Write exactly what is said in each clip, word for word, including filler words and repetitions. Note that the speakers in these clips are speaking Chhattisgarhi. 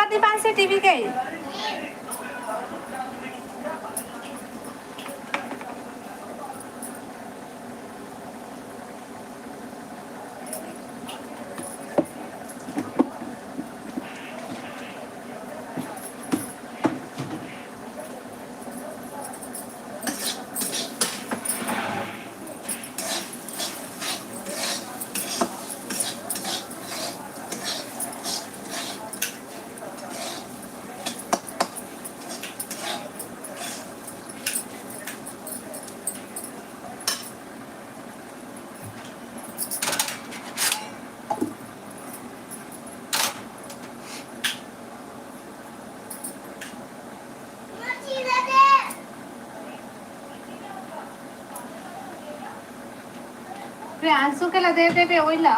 दीपांशु टीवी के। प्रियांशु के ला दे देबे, ओई ला।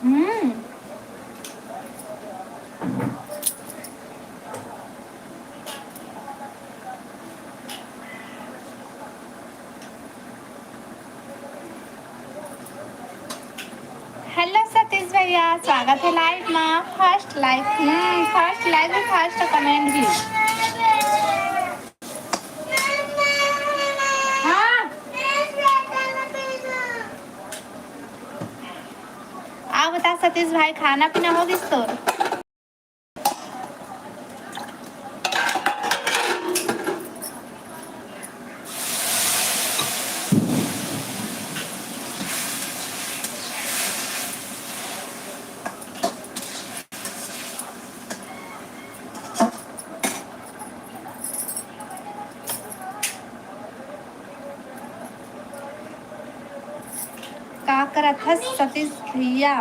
हम्म। हेलो सतीश भैया, स्वागत है लाइव में। फर्स्ट लाइव, हम्म, फर्स्ट लाइव में फर्स्ट कमेंट भी। हाँ। आ बता सतीश भाई, खाना पीना हो गिस तोर? का करत हस सतीश भैया?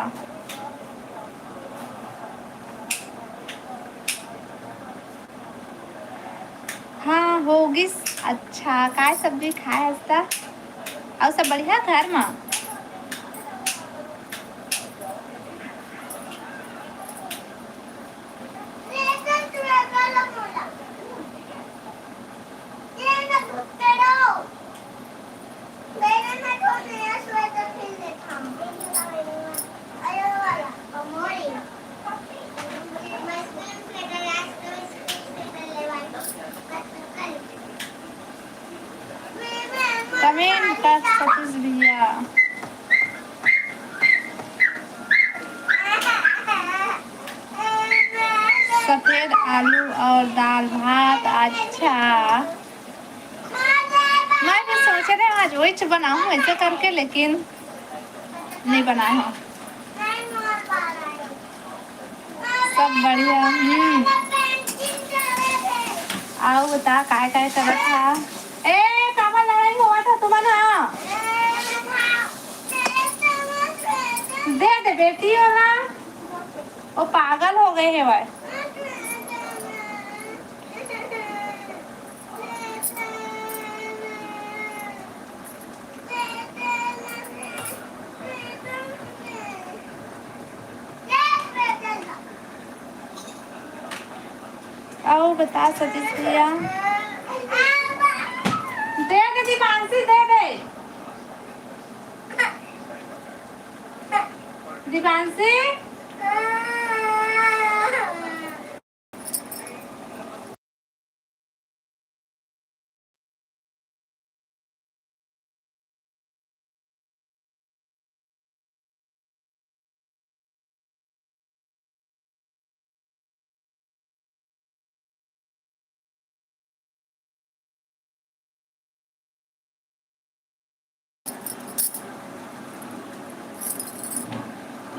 हाँ, हो गिस। अच्छा, काय सब्जी खाए हस त? अउ सब बढ़िया घर म? कमेंट कर सतीश भैया। सफेद आलू और दाल भात। अच्छा, मैं भी सोचे रहे आज वही बनाऊं ऐसे करके, लेकिन नहीं बनाए हंव। सब बढ़िया। हम्म। अउ बता, काय काय करत हा? ए, काबर लड़ाई होवत हा तुमन हा? दे दे बेटी ओला, वो पागल हो गए हेवय। अउ बता सतीश भैया। दे दे दीपांशी, दे दे। दीपांशी।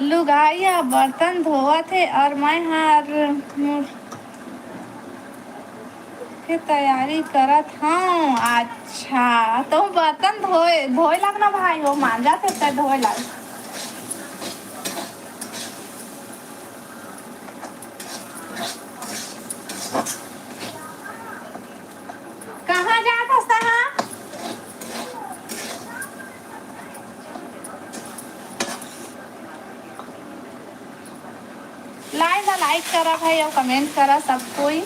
लुगाई ह बर्तन धोवत हे और मैं हर मुर- के तैयारी करत हूँ। अच्छा, तो बर्तन धोए, धोए लगना भाई, वो मांजा से ते धोए लग। कहाँ जात हस तहाँ? लाइव ला लाइक करा भाई, और कमेंट करा सब कोई।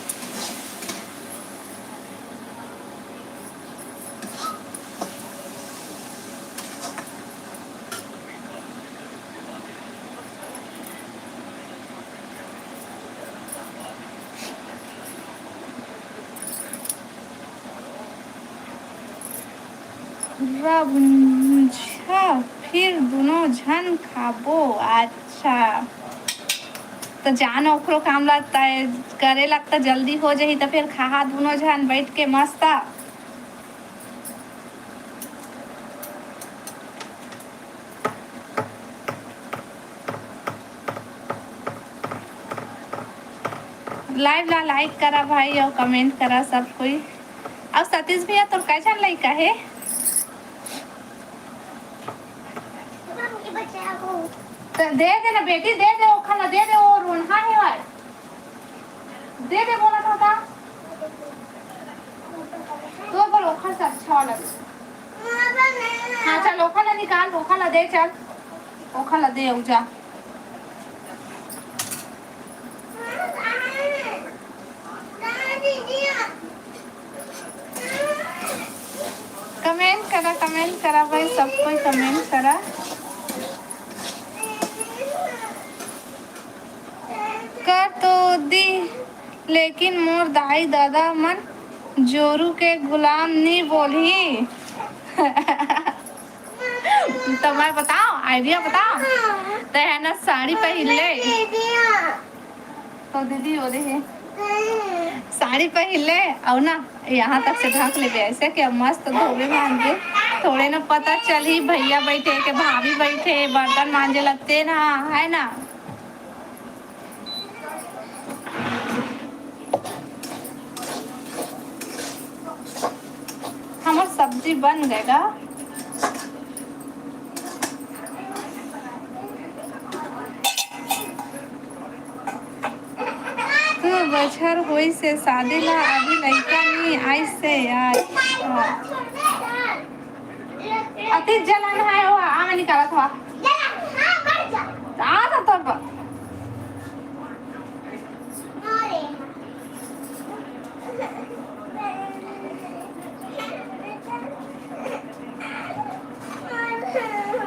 पूरा भुंजा, फिर दुनों झन खाबो। अच्छा, तो जान ओकरो काम ला तय करे लगता, जल्दी हो जाही तो फिर खाहा दुनों झन बैठ के मस्त। Live ला like करा भाई, और comment करा सब कोई। और सतीश भैया, तोर कै झन लइका हे? तो दे दे ना बेटी, दे दे, ओखर ला दे दे, वो रोनहा हे भाई। दे दे, बोला था, था। तो बोल, ओखर से अच्छा वाला दे। हाँ, चल, ओखर ला निकाल, ओखर ला दे, चल। ओखर ला दे, जा। Comment करा, comment करा भाई, सब कोई comment करा। कर तो दी, लेकिन मोर दाई ददा मन जोरू के गुलाम नी बोलही। तो मैं बताओ, idea बताओ। तो है ना, साड़ी पहन ले। तो दीदी, वो देखे, साड़ी पहन ले, और ना, यहाँ तक से ढक लेबे, ऐसे कि अब मस्त धोबे मांजे। थोड़े ना पता चलही, भैया बैठे के भाभी बैठे, बर्तन मांजे लगते ना, है ना। हमर सब्जी बन गए गा। दू बछर होइस हे शादी ला, अभी लइका नी आइस हे यार। अति जलन है वो, आमे निकालत हवा। आ ना तब।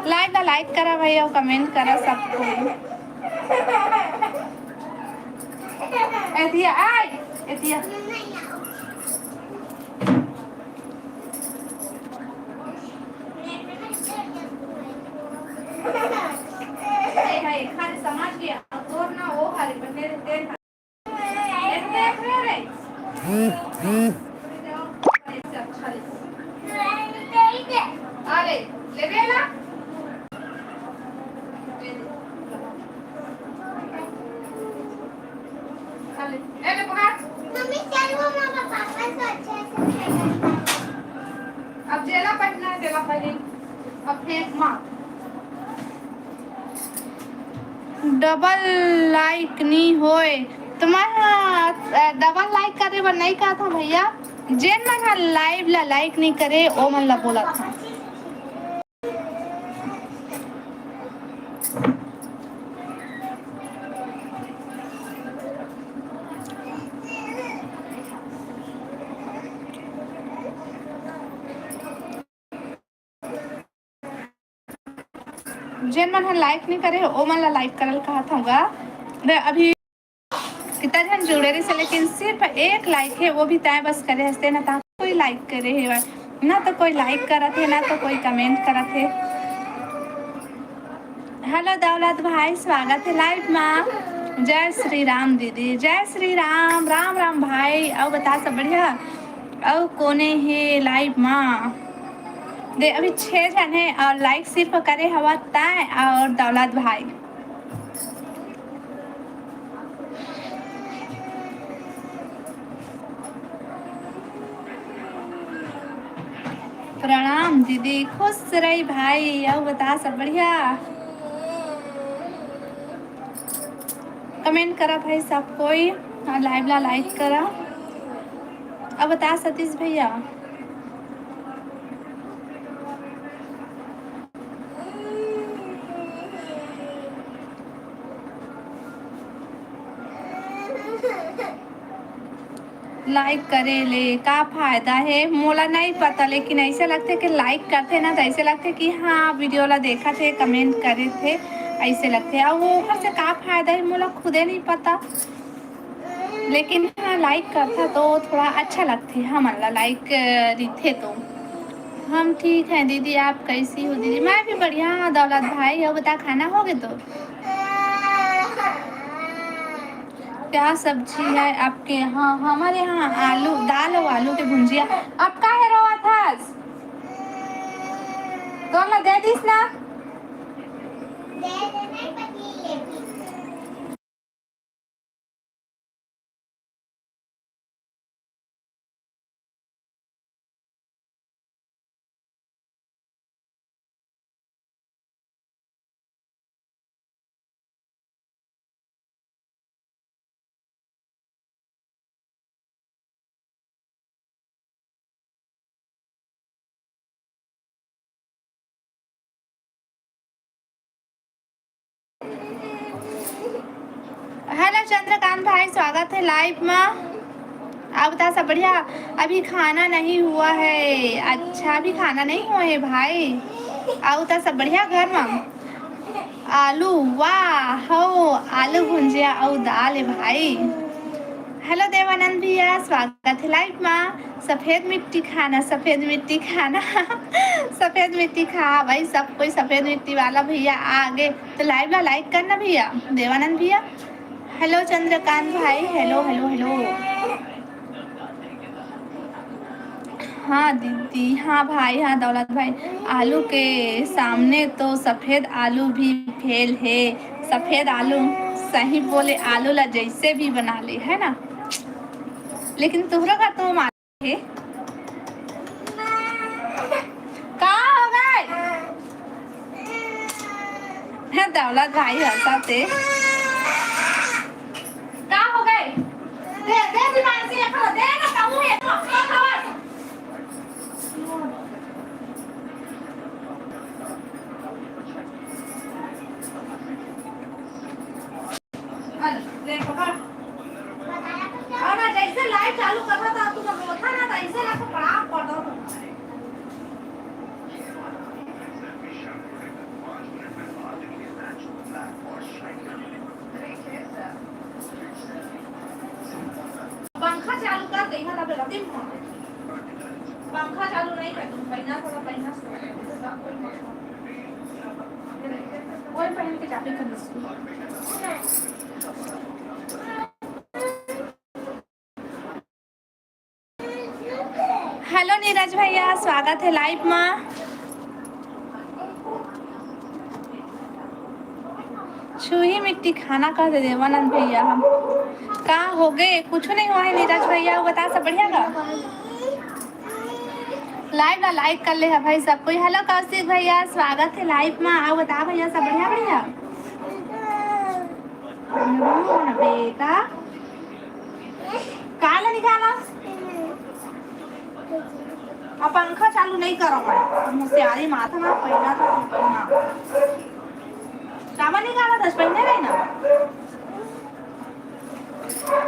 Live ला like करा भाई, और comment करा सब कोई। एतिया, आय, एतिया। ए, है, खाली समाज के, और तोर ना वो खाली बने रहते हैं। अब जेला पहनना है, तेला पहन। अब फेंक मार। Double like नी होय, तुम्हारा, अ, double like करे बर नहीं कहा था भैया। जेन मन ह live ला like नहीं करे, ओ मन ला बोला था। जेन मन ह like नहीं करे, ओ मन ला like करल कहत हूँ गा। अभी कितना झन जुड़े रहिस हे, लेकिन सिर्फ एक like है, वो भी तय बस करे हंसते ना, ता कोई like करे है, ना तो कोई like करत है, ना तो कोई comment करत है। Hello दौलत भाई, स्वागत है live मा। जय श्री राम दीदी, जय श्री राम। राम राम भाई, अउ बता सब बढ़िया? अउ कोने हे live मा? दे अभी छह झन है और like सिर्फ करे हवा तय और दौलत भाई। प्रणाम दीदी, खुश रही भाई। अउ बता सब बढ़िया? Comment करा भाई सब कोई, और live ला like करा। अब बता सतीश भैया। Like करे ले का फायदा है, मोला नहीं पता, लेकिन ऐसे लगथे कि like करथे ना, तो ऐसे लगथे कि हाँ, video ला देखत हे, comment करे थे, ऐसे लगथे। और वो ओकर से का फायदा है, मोला खुदे नहीं पता। लेकिन हाँ, like करथा तो थोड़ा अच्छा लगथे, हमन ला like, अ, रिथे तो। हम ठीक हैं दीदी, आप कैसी हो दीदी? मैं भी बढ़िया हूँ दौलत भाई। और बता, खाना हो गए तो? क्या सब्जी है आपके यहाँ? हमारे यहाँ आलू, दाल और आलू के भुंजिया। अब काहे रोवत हस? तो मैं दे दीस ना। हेलो चंद्रकांत भाई, स्वागत है लाइव में। आप बता, सब बढ़िया? अभी खाना नहीं हुआ है। अच्छा, अभी खाना नहीं हुआ है भाई। आप बता, सब बढ़िया घर में? आलू, वाह हो, आलू भुंजिया और दाल है भाई। हेलो देवानंद भैया, स्वागत है लाइव में। सफेद मिट्टी खाना, सफेद मिट्टी खाना। सफेद मिट्टी खा भाई, सब कोई सफेद मिट्टी वाला भैया आगे। तो लाइव ला लाइक करना भैया, देवानंद भैया। हेलो चंद्रकांत भाई, हेलो हेलो हेलो। हाँ दीदी, हाँ भाई, हाँ दौलत भाई, आलू के सामने तो सफेद आलू भी फेल है। सफेद आलू, सही बोले, आलू ला जैसे भी बना ले, है ना, लेकिन तुहरा का तो मार हे। का हो गए? हे दौलत भाई हंसत हे। का हो गए? दे, दे दिमाग से एक, दे ना, कहूँ एक, एक, एक। अरे, देखो, हाँ। और ना, जैसे लाइट चालू करता था, तू जब होता ना, तो ऐसे ना, तो बड़ा पड़ रहा था। पंखा चालू कर दे, यहाँ पे रतिम हो। पंखा चालू नहीं कर, तुम पहना थोड़ा पहना। कोई पहन के जाके कर दो। हेलो नीरज भैया, स्वागत है लाइव में। छुही मिट्टी खाना कह दे देवानंद भैया। हम का हो गए? कुछ नहीं हुआ है नीरज भैया, वो बता, सब बढ़िया का? लाइव ना लाइक कर ले है भाई सब कोई। हेलो कौशिक भैया, स्वागत है लाइव में। आओ बता भैया, सब बढ़िया? बढ़िया। रो ना बेटा, काला निकाला। अब पंखा चालू नहीं करो मैं, अब मुझसे आ रही माथा ना पहना था, पहना। सामान निकाला था, पहने नहीं ना।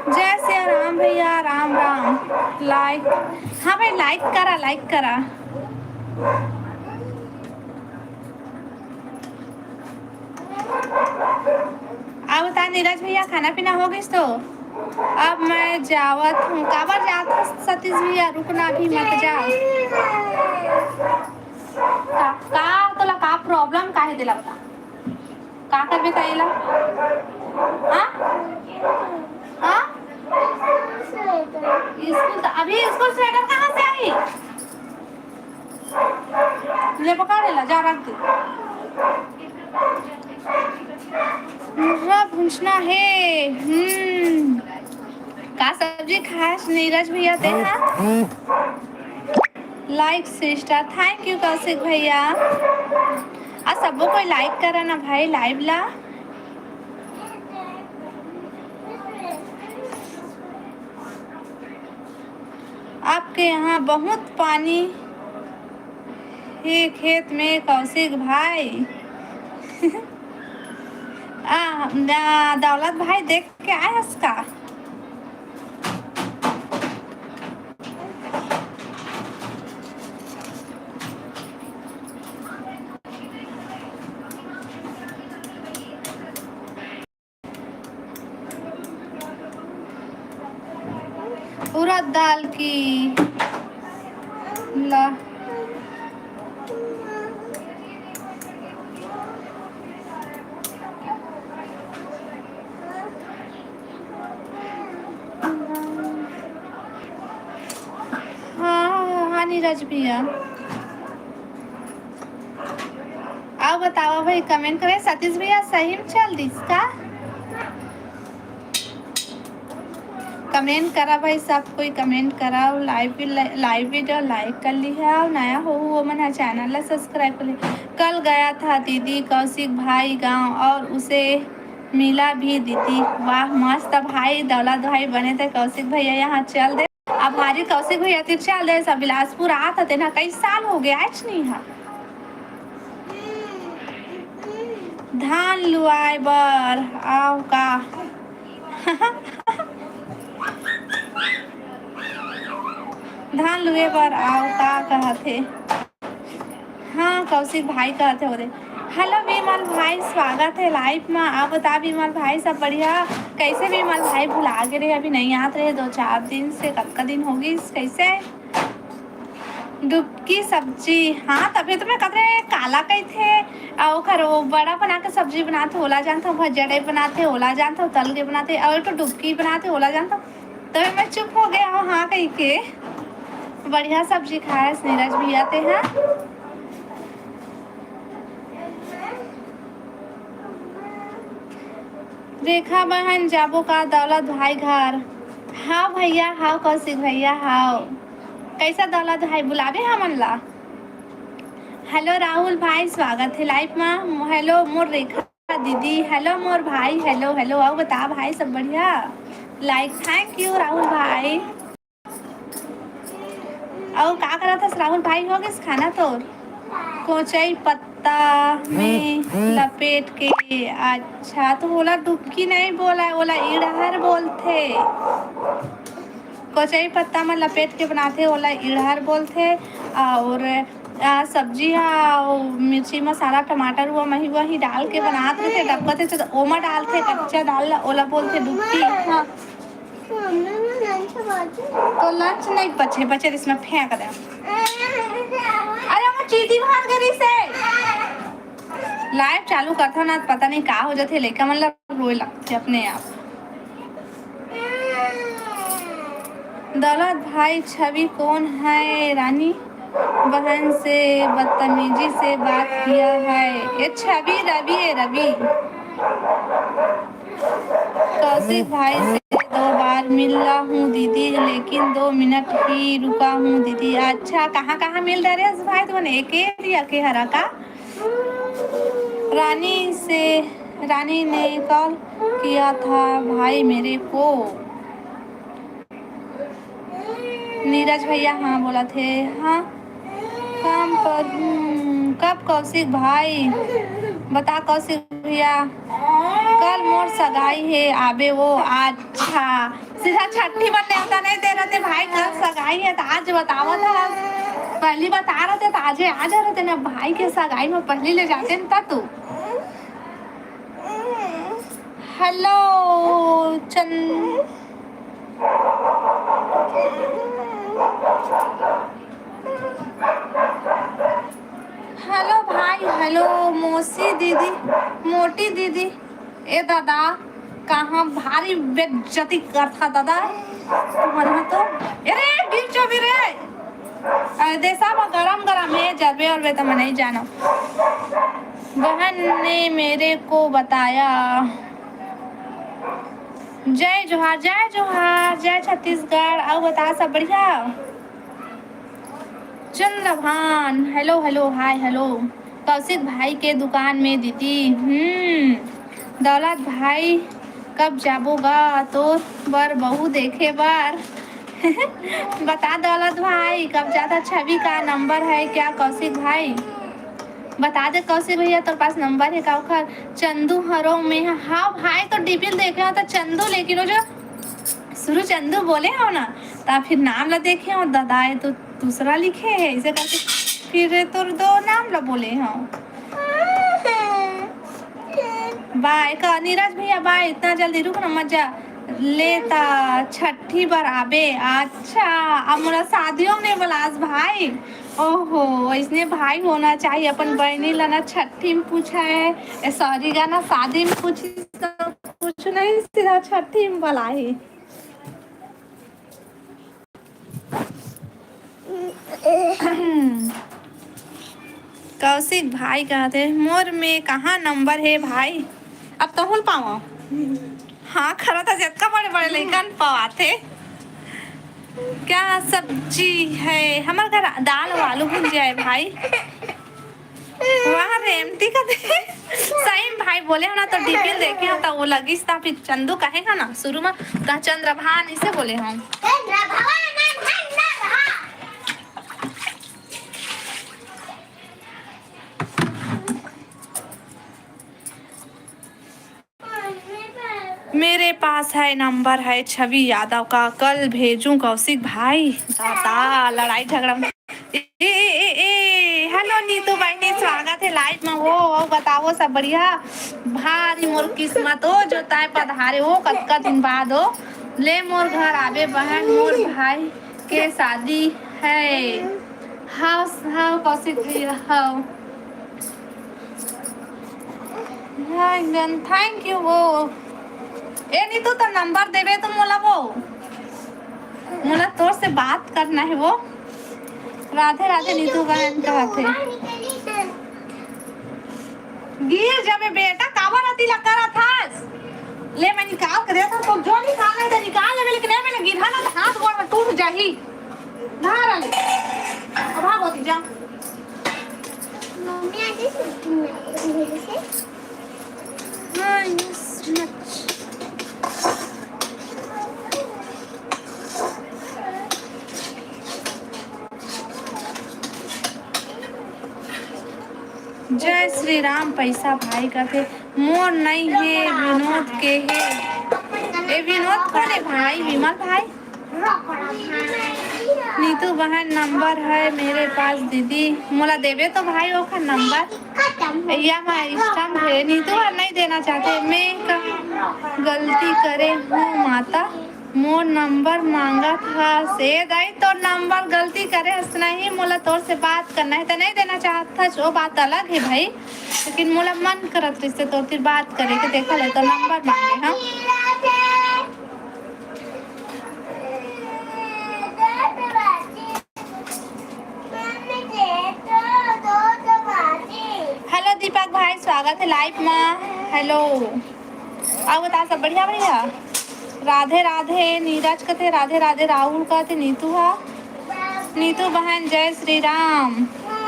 जय सिया राम भैया, राम राम। लाइक, हाँ भाई, लाइक करा, लाइक करा। अब बता नीरज भैया, खाना पीना हो गइस तो? अब मैं जावत हूँ। काबर जात हस सतीश भैया? रुकना भी मत जा। का, का तोला का प्रॉब्लम, काहे देला बता? का करबे त एला? हाँ? हाँ? स्कूल त, अभी स्कूल स्वेटर कहाँ से आई? ले पकड़ एला, जा रख दे। मुर्रा भुंजना हे। हम्म। का सब्जी खास नीरज भैया ते हा? लाइक सिस्टर, thank you कौशिक भैया। आ सबो कोई लाइक करा ना भाई लाइव ला। आपके यहाँ बहुत पानी हे खेत में कौशिक भाई। आ, आ, दौलत भाई देख के आए हस का? उड़द दाल की ला, नीरज भैया। अउ बतावा भाई, comment करे। सतीश भैया, सही में चल दिस का? Comment करा भाई, सब कोई comment करा। Live भी, live video like कर लिहा, अउ नया हो वो मन ह channel ला subscribe कर लिहा। कल गया था दीदी कौशिक भाई गांव और उसे मिला भी दीदी। वाह, मस्त भाई, दौलत भाई बने थे कौशिक भैया, यहाँ चल दे। अब हाजिर कौशिक भैया तीर चल दे, सब बिलासपुर आत हते ना, कई साल हो गया, आज नहीं है। धान लुआए बर आव का? धान लुए बर आव का कहत हे? हाँ, कौशिक भाई कहत हे ओदे। Hello विमल भाई, स्वागत हे live मा। आप बता विमल भाई, सब बढ़िया? कैसे विमल भाई, भुला गे रहे, अभी नहीं आत रहे दो चार दिन से, कतका दिन हो गिस, कैसे? डुबकी सब्जी, हाँ, तभी तो मैं कहत रहे, काला कहिथे। अउ ओकर वो बड़ा बना के सब्जी बनाथे, ओला जानथव, भजिया type बनाथे, ओला जानथव, तल के बनाथे, अउ एक ठो डुबकी बनाथे, ओला जानथव। तभी मैं चुप हो गया हूँ, हाँ कही के। बढ़िया सब्जी खाएस नीरज भैया ते, हाँ। रेखा बहन, जाबो का दौलत भाई घर? हाँ भैया, हाँ कौशिक भैया, हाँ। कैसा दौलत भाई, बुलावे हमन ला? Hello राहुल भाई, स्वागत हे live मा। Hello मोर रेखा दीदी, hello मोर भाई, hello, hello। अउ बता भाई, सब बढ़िया? Like, thank you राहुल भाई। अउ का करत हस राहुल भाई, हो गिस खाना तोर? कोचई पत्ता में लपेट के। अच्छा, तो ओला डुबकी नहीं बोला, ओला इड़हर बोलथे। कोचई पत्ता में लपेट के बनाथे, ओला इड़हर बोलथे। और आ, सब्जी हा, वो मिर्ची, मसाला, टमाटर, वो मही वही डाल के बनात रहिथे, डब्बा ते तो ओमा डालथे कच्चा दाल ला, ओला बोलथे डुबकी। हाँ। तो lunch नहीं बचे, बचे इसमें फेंक दे। अरे, वो चीटी भाग गई से। Live चालू करथव ना, पता नहीं का हो जाथे, लइका मन ला रोए लगथे अपने आप। दौलत भाई, छवि कौन है? रानी बहन से बदतमीजी से बात किया है। ये छवि रवि है, रवि। कौशिक भाई से दो बार मिला हूँ दीदी, लेकिन दो मिनट ही रुका हूँ दीदी। अच्छा, कहाँ कहाँ मिल रहे हैं भाई तुमन? एक एरिया के हरा का? रानी से, रानी ने कॉल किया था भाई मेरे को। नीरज भैया, हाँ बोलत हे, हाँ काम पर हूँ। कब कौशिक भाई? बता कौशिक भैया, कल मोर सगाई हे, आबे वो। अच्छा, सीधा छट्ठी बर नेवता नहीं दे रहे थे भाई, कल सगाई है तो आज बतावत है। पहली बता रहे थे तो आज आ जा रहे थे ना भाई के सगाई में, पहली ले जाते ना तू। Hello चंद, hello भाई, hello मौसी दीदी, मोटी दीदी। ए दादा, कहाँ भारी बेइज्जती करथा दादा तुम्हारे तो। अरे गिर जाबे रे। अरे देसा में गरम गरम है, जरबे उरबे तो मैं नहीं जानो। बहन ने मेरे को बताया। जय जोहार, जय जोहार, जय छत्तीसगढ़। अउ बता, सब बढ़िया? Chandrabhan, hello hello, hi hello। Kaushik भाई के दुकान में दीदी। हम्म, दौलत भाई, कब जाबो गा तोर बर बहू देखे बर? बता दौलत भाई, कब जाता? छवि का नंबर है क्या कौशिक भाई? बता दे कौशिक भैया, तोर पास नंबर है का ओखर? चंदू हरो में। हाँ भाई, तो डीपी देखे हो तो चंदू, लेकिन वो जो शुरू चंदू बोले हो ना, तो फिर नाम ला देखे हो, दादा है तो दूसरा लिखे है, इसे करके फिर तोर दो नाम ला बोले हो। बाय का नीरज भैया, बाय, इतना जल्दी रुक ना, मजा लेता छठी बर आबे। अच्छा, अब मोला शादियों में बुलास भाई। ओहो, इसने भाई होना चाहिए, अपन बहनी ला ना छठी में पूछा है, ए, sorry गा ना, शादी में पूछी तो कुछ नहीं, सीधा छठी में बुलाई। कौशिक भाई कहत हे, "मोर में कहाँ नंबर हे भाई?" अब तहूँ ल पावव। हाँ, खरा था, जतका बड़े-बड़े लइकन पवाथे। क्या सब्जी है? हमर घर दाल अउ आलू भुंजिया है भाई। वाह रेमती का दे। सही में भाई बोले हो ना, तो डीपी देखे हो, तो वो लगिस था। फिर चंदू कहेगा ना, शुरू में तो चंद्रभान इसे बोले हो। मेरे पास है नंबर है छवि यादव का, कल भेजूं कौशिक भाई। दादा, लड़ाई झगड़ा में। ए, ए, ए, ए, हेलो नीतू बहिनी, स्वागत है लाइव में। वो, वो बताओ सब बढ़िया? भारी मोर किस्मत ओ, जो ताय पधारे ओ, कतका दिन बाद ओ। ले मोर घर आबे बहन, मोर भाई के शादी है। हाव, हाव, कौशिक भैया, हाव। हाँ, एकदम, thank you। वो, ए नीतू, तो नंबर देबे तो मोला वो, मोला तोर से बात करना है वो। राधे राधे नीतू बहन कहत हे। गिर जाबे बेटा, काबर अति लग करत हस? ले मैं निकाल के देत हूँ, तो जो निकाल नहीं तो निकाल लेबे, लेकिन ए में गिरहा ना तो हाथ गोड़ में टूट जाही। बाहर आ ले। अब भागो ती जा। मम्मी आज से। हाँ, yes, मच। जय श्री राम। पैसा भाई कथे, मोर नई हे, विनोद के हे। ए विनोद कोन हे भाई? विमल भाई? नीतू बहन नंबर है मेरे पास दीदी, मोला देबे तो भाई ओखर नंबर। या मैं इष्टम हे, नीतू हर नहीं देना चाहते। मैं का गलती करे हूँ माता, मोर नंबर मांगत हस। ए दाई, तोर नंबर गलती करे हस नहीं, मोला तोर से बात करना है तो नहीं देना चाहत हस, वो बात अलग है भाई। लेकिन मोला मन करत रहिसे तोर तीर बात करे के, देखा ले तो नंबर मांगे हम। हेलो दीपक भाई, स्वागत है लाइव में। हेलो, अउ बता, सब बढ़िया? बढ़िया। राधे राधे। नीरज कथे राधे राधे, राहुल कथे नीतू हा। नीतू बहन जय श्री राम।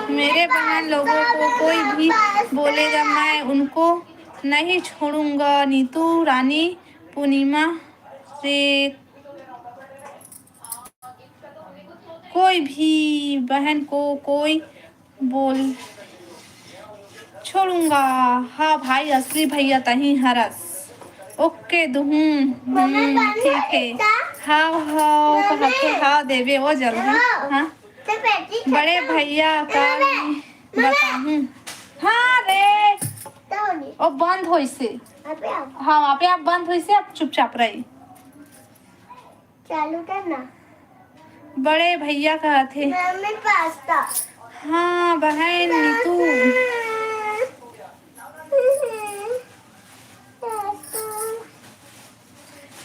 मेरे बहन लोगों को कोई भी बोलेगा, मैं उनको नहीं छोड़ूंगा। नीतू रानी पूर्णिमा से कोई भी बहन को कोई बोल छोड़ूंगा। हाँ भाई, असली भैया तही हरस। ओके दुहूं। हम्म, ठीक है। हाँ, हाँ, कहते हाँ देबे वो जल्दी। हाँ, बड़े भैया का भी बताहूं। हाँ रे, वो बंद होइसे। हाँ, आप आप बंद होइसे, आप चुपचाप रही। चालू कर ना। बड़े भैया कहत हे। Mummy pasta. हाँ बहन नीतू।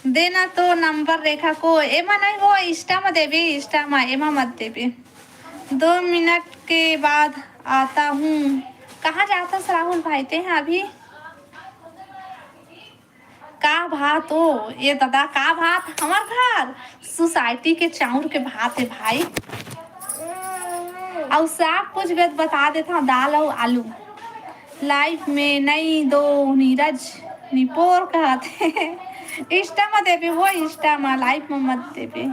देना तो नंबर रेखा को। एमा नहीं, वो Insta में देबे, Insta में, एमा मत देबे। दो मिनट के बाद आता हूँ। कहाँ जाता राहुल भाई ते हैं अभी? का भात ओ? ये दादा, का भात? हमर घर सोसाइटी के चाउर के भात है भाई। अउ साग कुछ भी बता देता हूँ, दाल अउ आलू। लाइव में नहीं दो नीरज निपोर कहत हे। Insta में देबे वो, Insta में, लाइव में मत देबे।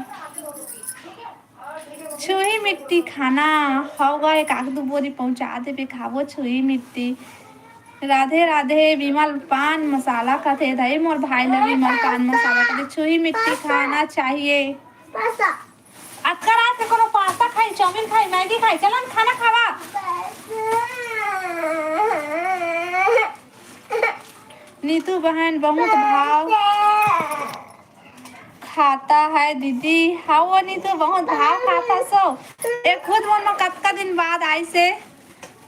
छुही मिट्टी खाना होगा, एक आध दू बोरी पहुंचा देबे, खाबो छुही मिट्टी। राधे राधे। विमल पान मसाला खाथे, दई मोर भाई ल विमल पान मसाला खाथे। छुही मिट्टी खाना चाहिए। अतका रात के कोनो पास्ता खाई, चाउमीन खाई, मैगी खाई, चला न खाना खावा। नीतू बहन बहुत भाव खाता है दीदी। हाँ वो नीतू बहुत भाव खाता सो। ए खुद मन में कतका दिन बाद आइसे।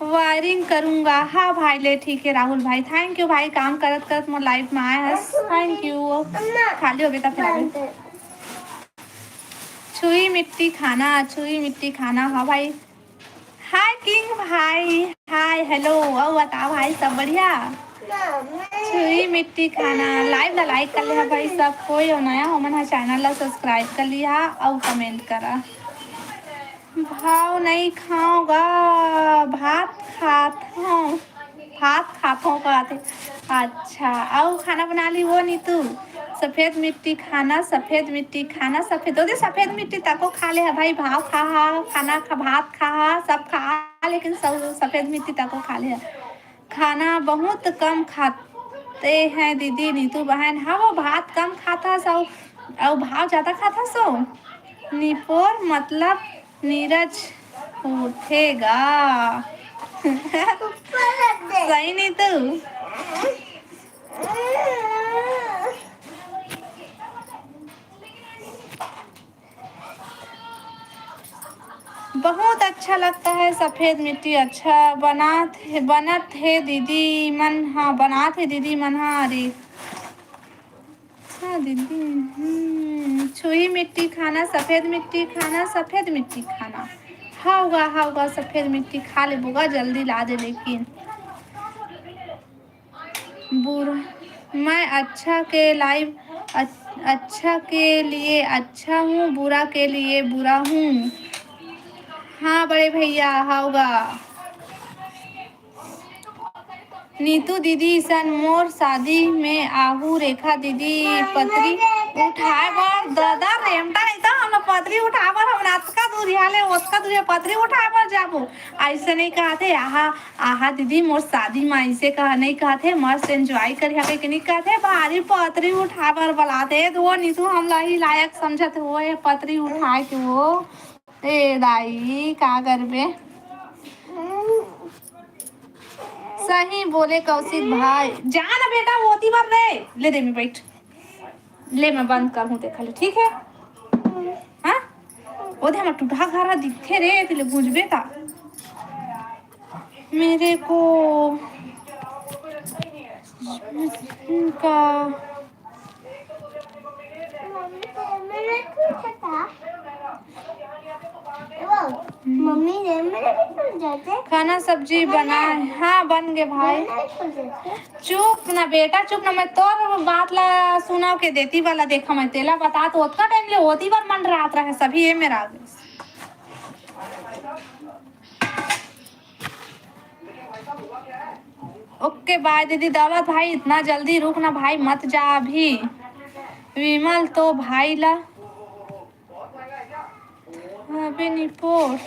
Wiring करूंगा। हाँ भाई ले ठीक है राहुल भाई, thank you भाई, काम करत करत मोर लाइव में आए हस, thank you। खाली हो बेटा फिर आवे। छुई मिट्टी खाना, छुई मिट्टी खाना। हाँ भाई, हाय किंग भाई, हाय, हेलो। अउ बता भाई, सब बढ़िया? छुई मिट्टी खाना। लाइव ला लाइक कर ले हा भाई सब कोई, अउ नया हो मन हा चैनल ला सब्सक्राइब कर लिहा अउ कमेंट करा। भाव नहीं खाओ गा, भात खात हूँ। भात खात हूँ कहते। अच्छा, अउ खाना बना ली वो नीतू? सफेद मिट्टी खाना, सफेद मिट्टी खाना, सफेद, ओदे सफेद मिट्टी तको खा ले हा भाई, भाव खा हा, खाना खा, भात खा हा, सब खा हा, लेकिन सब सफेद मिट्टी तको खा ले हा। खाना बहुत कम खाते हैं दीदी नीतू बहन। हाँ, वो भात कम खाता सो, अउ भाव ज्यादा खाता सो। निपोर मतलब नीरज उठेगा। सही नीतू। बहुत अच्छा लगता है सफेद मिट्टी। अच्छा बनात हे, बनत हे दीदी मन हा, बनात हे दीदी मन हा। अरे हाँ दीदी, हम्म, छुई मिट्टी खाना, सफेद मिट्टी खाना, सफेद मिट्टी खाना। हाव गा, हाव गा, सफेद मिट्टी खा लेबो गा, जल्दी ला दे लेकिन। बुरा, मैं अच्छा के लाइव, अच-, अच्छा के लिए अच्छा हूँ, बुरा के लिए बुरा हूँ। हाँ बड़े भैया, हाव गा। नीतू दीदी सन मोर शादी में आहू, रेखा दीदी पतरी उठाए बर। दादा रेमटा नहीं तो हम पतरी उठाए बर, हम अतका दूरिहा ले ओतका दूरिहा पतरी उठाए बर जाबो। ऐसे नहीं कहते, आहा, आहा दीदी मोर शादी में ऐसे कहा नहीं कहते, मस्त एंजॉय करिहा कहिके नहीं कहते, भारी पतरी उठाए बर बलाते। तो वो नीतू हमला ही लायक समझत हो, ये पतरी उठाए के वो। ए दाई, का करबे? सही बोले कौशिक भाई। जा ना बेटा, ओती बर रे। ले दे, मैं बैठ। ले, मैं बंद कर हूँ, देख ले, ठीक है? हाँ? ओदे हमर टूटहा घर ह दिखथे रे, ते ले गुंजबे का? मेरे को का मम्मी ने मेरे को जाते खाना सब्जी बनाए। हाँ, बन गए भाई। चुप ना बेटा, चुप ना, मैं तोर बात ला सुना के देती वाला देखा, मैं तेला बता तो ओतका टाइम ले ओती बर मन रात रहे सभी, ये मेरा। ओके बाय दीदी। दौलत भाई, इतना जल्दी रुक ना भाई, मत जा अभी। विमल तो भाई ला अबे निपोर।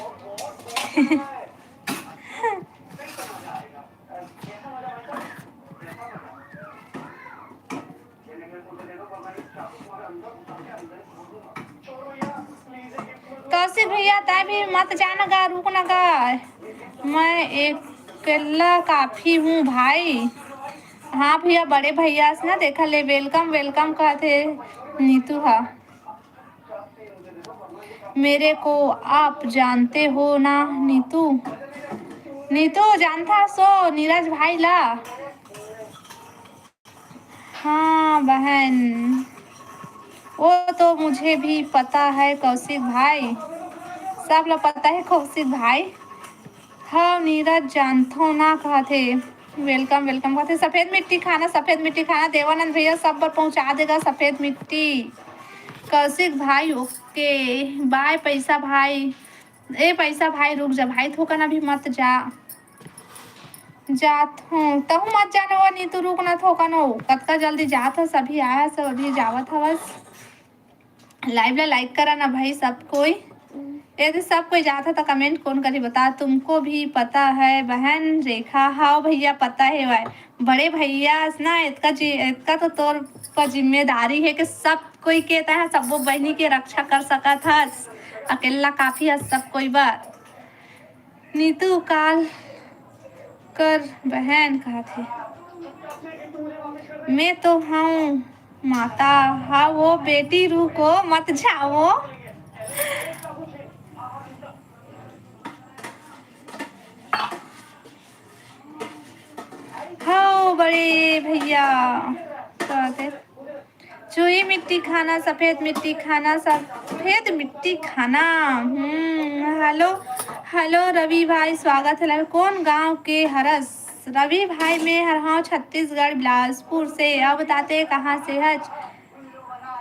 कौशिक भैया, तै भी मत जाना गा, रुक ना गा, मैं अकेला काफी हूँ भाई। हाँ भैया, बड़े भैया से ना देखा ले, वेलकम वेलकम कहते नीतू हा। मेरे को आप जानते हो ना नीतू? नीतू जानता सो नीरज भाई ला? हाँ बहन, वो तो मुझे भी पता है कौशिक भाई, सब ला पता है कौशिक भाई। हाँ नीरज जानथो ना कहथे। वेलकम वेलकम कहथे। सफेद मिट्टी खाना, सफेद मिट्टी खाना। देवानंद भैया सब बर पहुंचा देगा सफेद मिट्टी। कौशिक भाई ओके। बाय पैसा भाई। ए पैसा भाई रुक जा भाई, थोकन अभी मत जा। जात हूँ, तहूँ मत जाने वो नीतू, रुक ना थोकन हो, कतका जल्दी जात हस, अभी आया सब, अभी जावत हवस। लाइव ला लाइक करा ना भाई सब कोई। यदि सब कोई जात है तो कमेंट कौन करी बता, तुमको भी पता है बहन रेखा? हाँ भैया पता है भाई, बड़े भैया ना इतका जी, इतका तो तोर पर जिम्मेदारी है कि सब कोई कहता है, सबो बहनी के रक्षा कर सकत हस, अकेला काफी हस सब कोई बर। नीतू काल कर बहन कहत हे। मैं तो हूँ माता। हाँ वो बेटी रुको मत जाओ। हाँ बड़े भैया कहत हे। छुही मिट्टी खाना, सफेद मिट्टी खाना, सफेद मिट्टी खाना। हम्म, हेलो, हेलो रवि भाई, स्वागत हे। कौन गांव के हरस? रवि भाई, मैं हर हूँ छत्तीसगढ़, बिलासपुर से। अब बताते कहाँ से हच?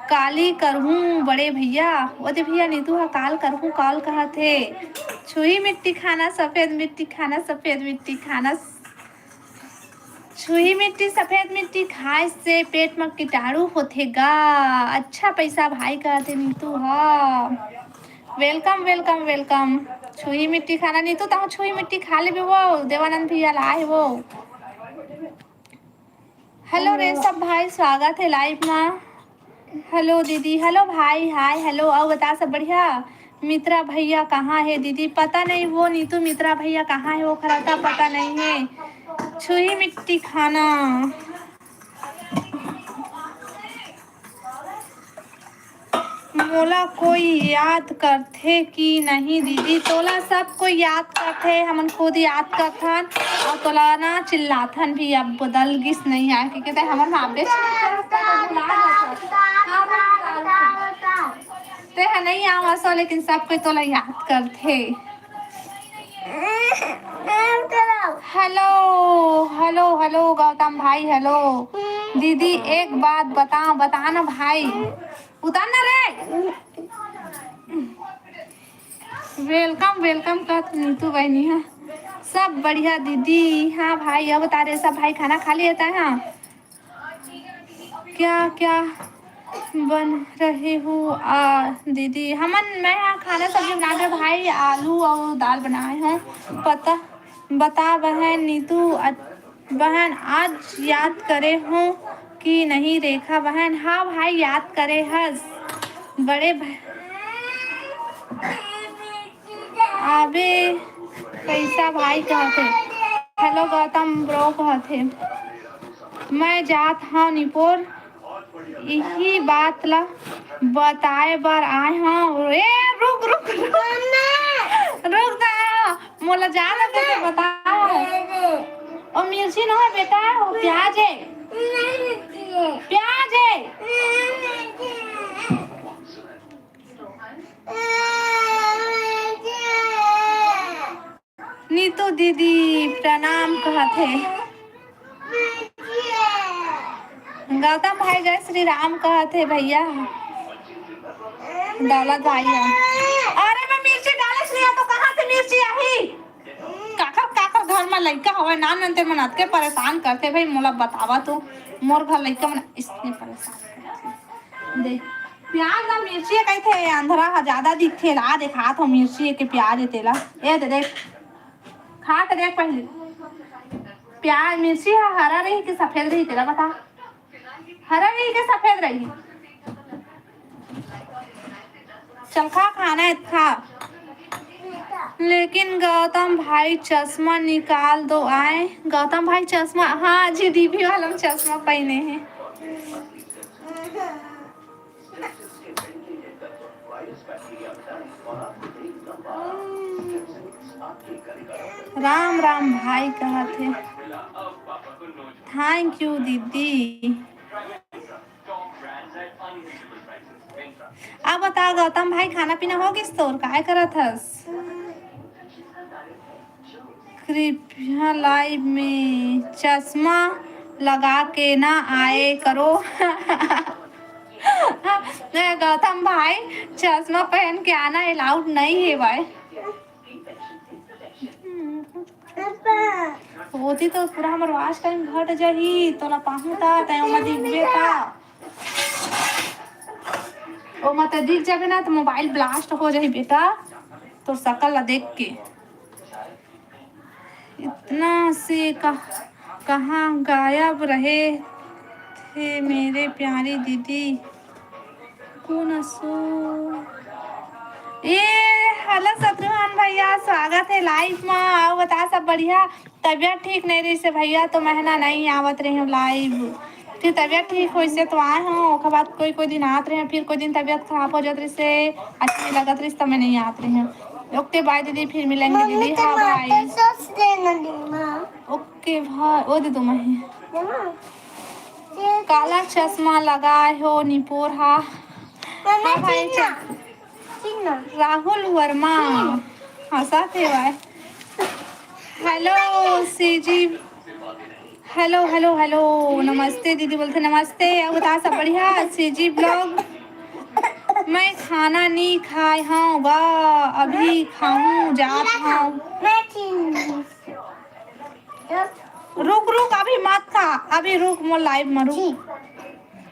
काली करहूँ बड़े भैया। ओ दे भैया, नीतू हा काल करहूँ, काल कहत हे। छुही मिट्टी खाना, सफेद मिट्टी खाना, सफेद मिट्टी खाना। छुही मिट्टी, सफेद मिट्टी खाए से पेट म कीटाणु होथे गा। अच्छा पैसा भाई कहत हे नीतू हा। Welcome, welcome, welcome। छुही मिट्टी खाना नीतू, तहूँ छुही मिट्टी खा लेबे वो। देवानंद भैया लाए हे वो। हेलो रेशम भाई, स्वागत हे live मा। हेलो दीदी, हेलो भाई, हाय, हेलो। अउ बता, सब बढ़िया? मित्रा भैया कहाँ हे दीदी? पता नहीं वो नीतू मित्रा भैया कहाँ हे, ओखर अता पता नहीं हे। छुही मिट्टी खाना। मोला कोई याद करथे कि नहीं दीदी? तोला सब कोई याद करथे, हमन खुद याद करथन। अउ तोला ना चिल्लाथन भी, अब बदल गिस नहीं आए, क्योंकि ते हमर माँ बेच नहीं करत, ते भुला जाथस। हाँ, भुला जाथस। ते ह नहीं आव असो, लेकिन सब कोई तोला याद करथे। हेलो, हेलो, हेलो गौतम भाई, हेलो। दीदी, एक बात बता, बता ना भाई। उतार ना रे। Welcome, welcome कहत नीतू बहिनी हा। सब बढ़िया दीदी। हाँ भाई, अब बता रे सब भाई, खाना खा लिए तैं? हाँ, क्या क्या बन रहे हो आ दीदी? हमन, मैं हा खाना सब्जी बना रहे भाई, आलू अउ दाल बनाए हूँ। पता बता बहन नीतू, अ- बहन आज याद करे हो कि नहीं रेखा बहन? हाँ भाई, याद करे हस। बड़े भ- आबे पैसा भाई कहत हे। हेलो गौतम ब्रो कहत हे, मैं जात हव निपोर, इही बात ला बताए बर आए हव। ए, रुक, रुक, रुक। रुक दा, मोला जाना तो बता। ओ मिर्ची ना है बेटा, वो प्याज है। प्याज है। नीतू दीदी प्रणाम कहत हे। गौतम भाई जय श्री राम कहत हे भैया। दौलत भाई है। अरे मैं मिर्ची डाले नहीं तो कहाँ से मिर्ची आही? काकर काकर घर में लइका हवे, नान नान ते मन अतके परेशान करथे भाई, मोला बतावा तो। मोर घर लइका मन इसने परेशान करथे। देख, प्याज ला मिर्ची कहिथे, अंधरा ह ज्यादा दिखथे। ला देखात हो मिर्ची के प्याज हे तेला। ए दे देख, खा के देख पहले। प्याज, मिर्ची ह हरा रही कि सफेद रही, तेला बता। हरा रही कि सफेद रही? चल खा, खाना है खा। लेकिन गौतम भाई चश्मा निकाल दो आए। गौतम भाई चश्मा, हाँ जी, डीबी वाला में चश्मा पहने हैं। राम राम भाई कहत हे। Thank you दीदी। अब बता गौतम भाई, खाना पीना हो गिस तोर? काय करत हस? कृपया live में चश्मा लगा के ना आए करो। नहीं, गौतम भाई, चश्मा पहन के आना allowed नहीं है भाई। होती तो पूरा हमर watch time घट जाही, तोला पाहूं ता, तै ओमा दिखबे ता। ओमा तै दिख जाबे ना, तो mobile blast हो जाही बेटा, तोर शकल ला देख के। इतना से कह-, कहाँ गायब रहे थे मेरे प्यारी दीदी? कौन असो? ए, हेलो शत्रुघ्न भैया, स्वागत है live मा। अउ बता, सब बढ़िया? तबियत ठीक नहीं रहिसे भैया, तो मैं ना नहीं आवत रहे हूँ live। फिर तबियत ठीक होइसे तो आए हूँ, ओकर बाद कोई कोई दिन आत रहे हूँ, फिर कोई दिन तबियत खराब हो जात रहिसे, अच्छा नहीं लगत रहिसे, तो मैं नहीं आत रहे हूँ। OK bye दीदी, फिर मिलेंगे दीदी। हाँ भाई। OK भाई, ओ दे दो मैं। काला चश्मा लगाए हो निपोर हा। हाँ भाई, चल। राहुल वर्मा हंसत हे भाई। Hello CG, hello hello hello, नमस्ते दीदी बोलथे। नमस्ते, अउ बता सब बढ़िया? CG blog. मैं खाना नी खाए हूँ गा, अभी खाऊं जात हूँ। रुक रुक, अभी मत खा, अभी रुक, मोर लाइव में रुक। ठीक।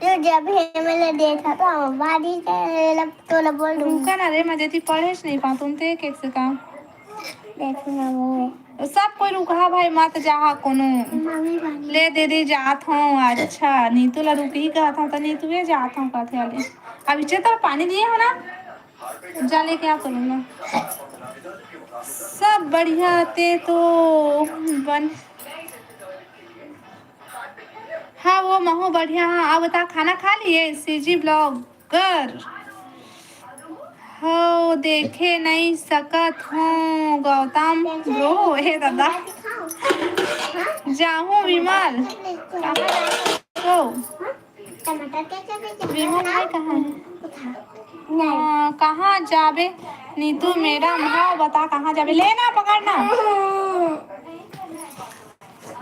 तू जब हे मेले देखा तो बारी के लब तोला बोल दूंगा। रुका ना रे, मैं जेती पढ़े से नहीं पाऊँ, तुम ते एक एक से काम। देखो ना वो। सब कोई रुकहा भाई, मत जाहा कोनो। मम्मी पानी। ले दीदी जात हूँ। अच्छा, नीतू ला रुकही कहत हूँ, तो नीतू ए जात हूँ कहत हूँ। अभी चेतर पानी दिए हो ना, जा लेके आ करूँगा। सब बढ़िया ते तो बन। हाँ वो महू बढ़िया। हाँ, अब बता, खाना खा लिए? सीजी ब्लॉगर हो, देखे नहीं सकत हूँ गौतम ब्रो। हे दादा, जाहूँ विमल, कहाँ जाहूँ? तो विमल भाई कहाँ है? हाँ, कहाँ जाबे नीतू मैडम? हाँ, बता कहाँ जाबे? लेना, पकड़ना।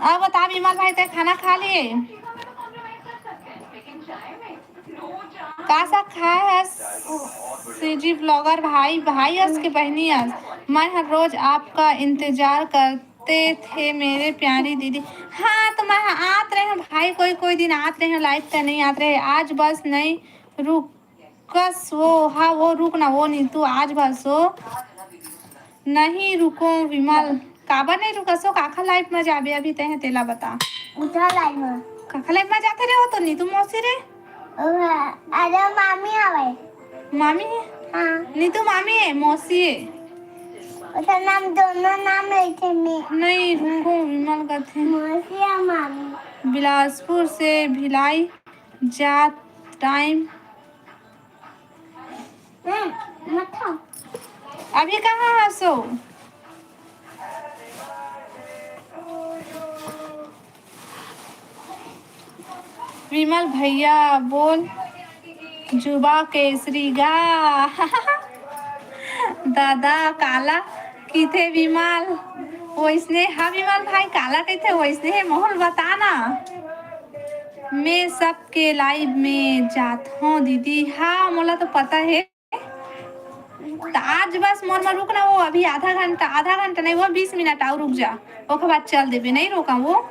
अब बता विमल भाई, ते खाना खा लिए? का सा खाए हस? सीजी ब्लॉगर भाई, भाई अस के बहनी अस, मैं हर रोज आपका इंतजार करते थे मेरे प्यारी दीदी। हाँ, तो मैं आत रहे हूँ भाई, कोई कोई दिन आत रहे हूँ, लाइव पे नहीं आत रहे। आज बस नहीं रुकस वो, हाँ वो रुक ना, वो नहीं, तू आज बस वो नहीं रुको विमल, काबर नहीं रुकसो? काखा लाइफ में जाबे अभी तेहे, तेला बता। उठा लाइफ में। काखा लाइफ में जाते रे हो तो नीतू मौसी रे? ओहे, अरे मामी आवे। मामी है? हाँ। नीतू मामी है, मौसी है? ओकर नाम दोनों नाम लेते मैं। नहीं, रुको, विमल कथे। मौसी या मामी। बिलासपुर से भिलाई जात टाइम हम्म, मत खाओ। अभी कहाँ हसो? विमल भैया बोल, जुबा केसरी गा। दादा काला किथे विमल, वैसने हा विमल भाई काला किथे वैसने हे, मोहल बता ना। मैं सबके लाइव में जात हूँ दीदी। हाँ, मोला तो पता है। त आज बस मोर मा रुक ना, वो अभी आधा घंटा, आधा घंटा नहीं, वो बीस मिनट आऊ रुक जा, ओकर बाद चल देबे, नहीं रोका वो।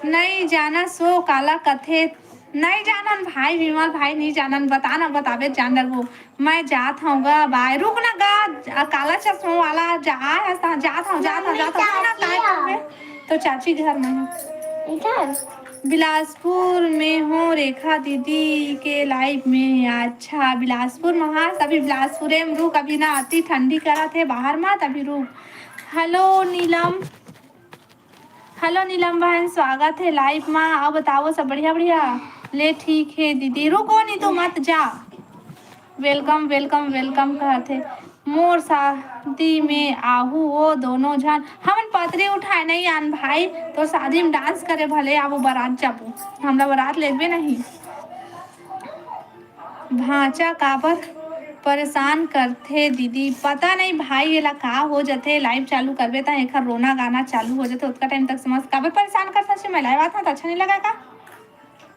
नहीं जाना सो काला कथे, नहीं जानन भाई, विमल भाई नहीं जानन, बता ना, बताबे जान डरबो। मैं जात हूँ गा, बाय, रुक ना गा, काला चश्मा वाला जा, आय हस, जात हूँ, जात हूँ, जात हूँ, रुक ना, काय करबे? तो चाची घर में हूँ। इधर? बिलासपुर में हो रेखा दीदी के लाइव में। अच्छा, बिलासपुर में, हाँ, अभी बिलासपुरे में रुक, अभी ना अति ठंडी करत हे बाहर मा, तभी रुक। हेलो नीलम, हेलो नीलम बहन, स्वागत है लाइव मा। अब बताओ सब बढ़िया बढ़िया? ले ठीक है दीदी, रुको नहीं तो मत जा। वेलकम वेलकम वेलकम कहत हे। मोर शादी में आहू वो दोनों झन। हमन पतरी उठाए नहीं आन भाई, तो शादी में डांस करे भले आबो, बारात जाबो, हमला बारात लेबे नहीं। भांचा काबर परेशान करथे दीदी? पता नहीं भाई, एला का हो जथे, लाइव चालू करबे त एखर रोना गाना चालू हो जथे, ओतका टाइम तक समझ काबर परेशान करथे। मैं लाइव आत हूँ त अच्छा नहीं लगा का?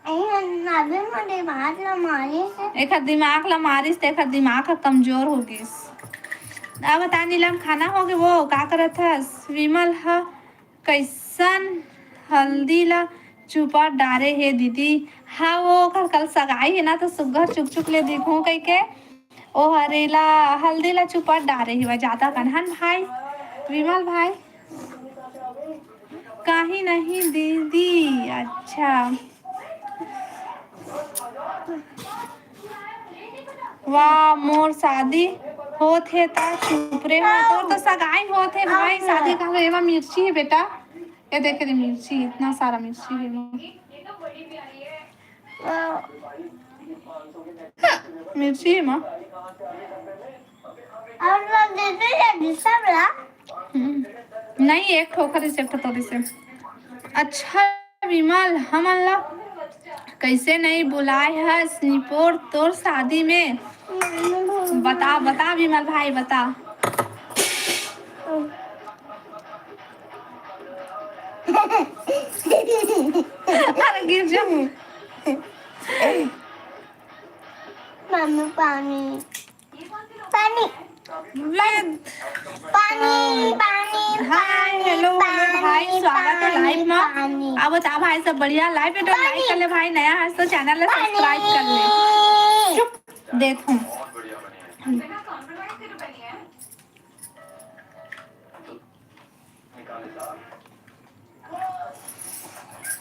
अरे, अभी मोर दिमाग ला मारिस हे। एखर दिमाग ला मारिस त एखर दिमाग ह कमजोर हो गिस। अब बता नीलम, खाना हो गे वो, का करत हस? विमल ह कैसन हल्दी ला चुपा डारे हे दीदी? हाँ, वो ओकर कल सगाई है ना, तो सुग्घर चुक चुक ले दिखूं कह के ओ हरेला हल्दी ला चुपा डारे हे, ज्यादा कनहन भाई, विमल भाई। काहे नहीं दीदी? अच्छा। वाह, मोर शादी होत हे त चुप रे। हाँ, तोर तो सगाई होत हे भाई, हाँ। शादी कहाँ? एमा मिर्ची हे बेटा, ये देख रे मिर्ची, इतना सारा मिर्ची हे एमा। मिर्ची हे माँ। और वो देते हैं दूसरा वाला। हम्म। नहीं, एक ठोकर इसे ठो तोड़ी से। अच्छा विमल, हमन ला कैसे नहीं बुलाए हस निपोर तोर शादी में? बता, बता विमल भाई, बता। अरे गिर जा। मम्मी, पानी, पानी, पानी, पानी, हाय, हेलो, हेलो, भाई, स्वागत है लाइव में। पानी। अब बता भाई, सब बढ़िया? लाइव पे तो लाइक कर ले भाई, नया है तो चैनल ला सब्सक्राइब कर ले। चुप, देखो।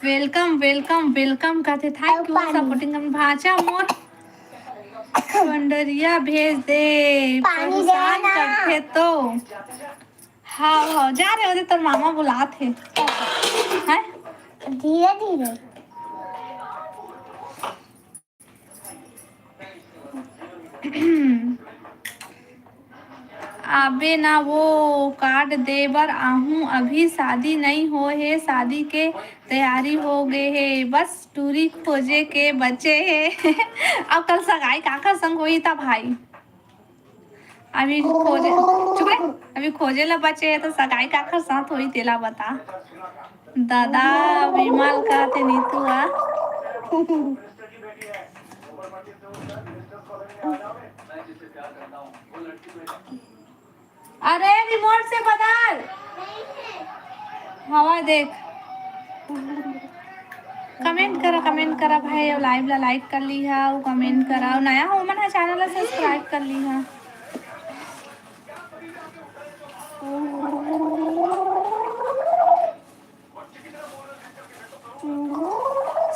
वेलकम, वेलकम, वेलकम कहते। Thank you supporting. भांचा मोर पंडरिया भेज दे, पानी परेशान देना। करते तो। हाँ, हाँ, जा रहे होते, तोर मामा बुलात हे। हैं? धीरे धीरे। आबे ना वो कार्ड दे बर आहूं, अभी शादी नई हो हे, शादी के तैयारी हो गे हे, बस टूरी खोजे के बचे हे। अब कल सगाई काकर संग होही त भाई? अभी खोजे, चुप रे, अभी खोजे ला बचे हे त सगाई काकर साथ होही तेला बता। दादा विमल का ते नीतू आ। अरे रिमोट से बदल। हवा देख। कमेंट करा, कमेंट करा भाई, अउ लाइव ला लाइक कर लीहा, अउ कमेंट करा, अउ नया हो मन ह चैनल ला सब्सक्राइब कर लीहा।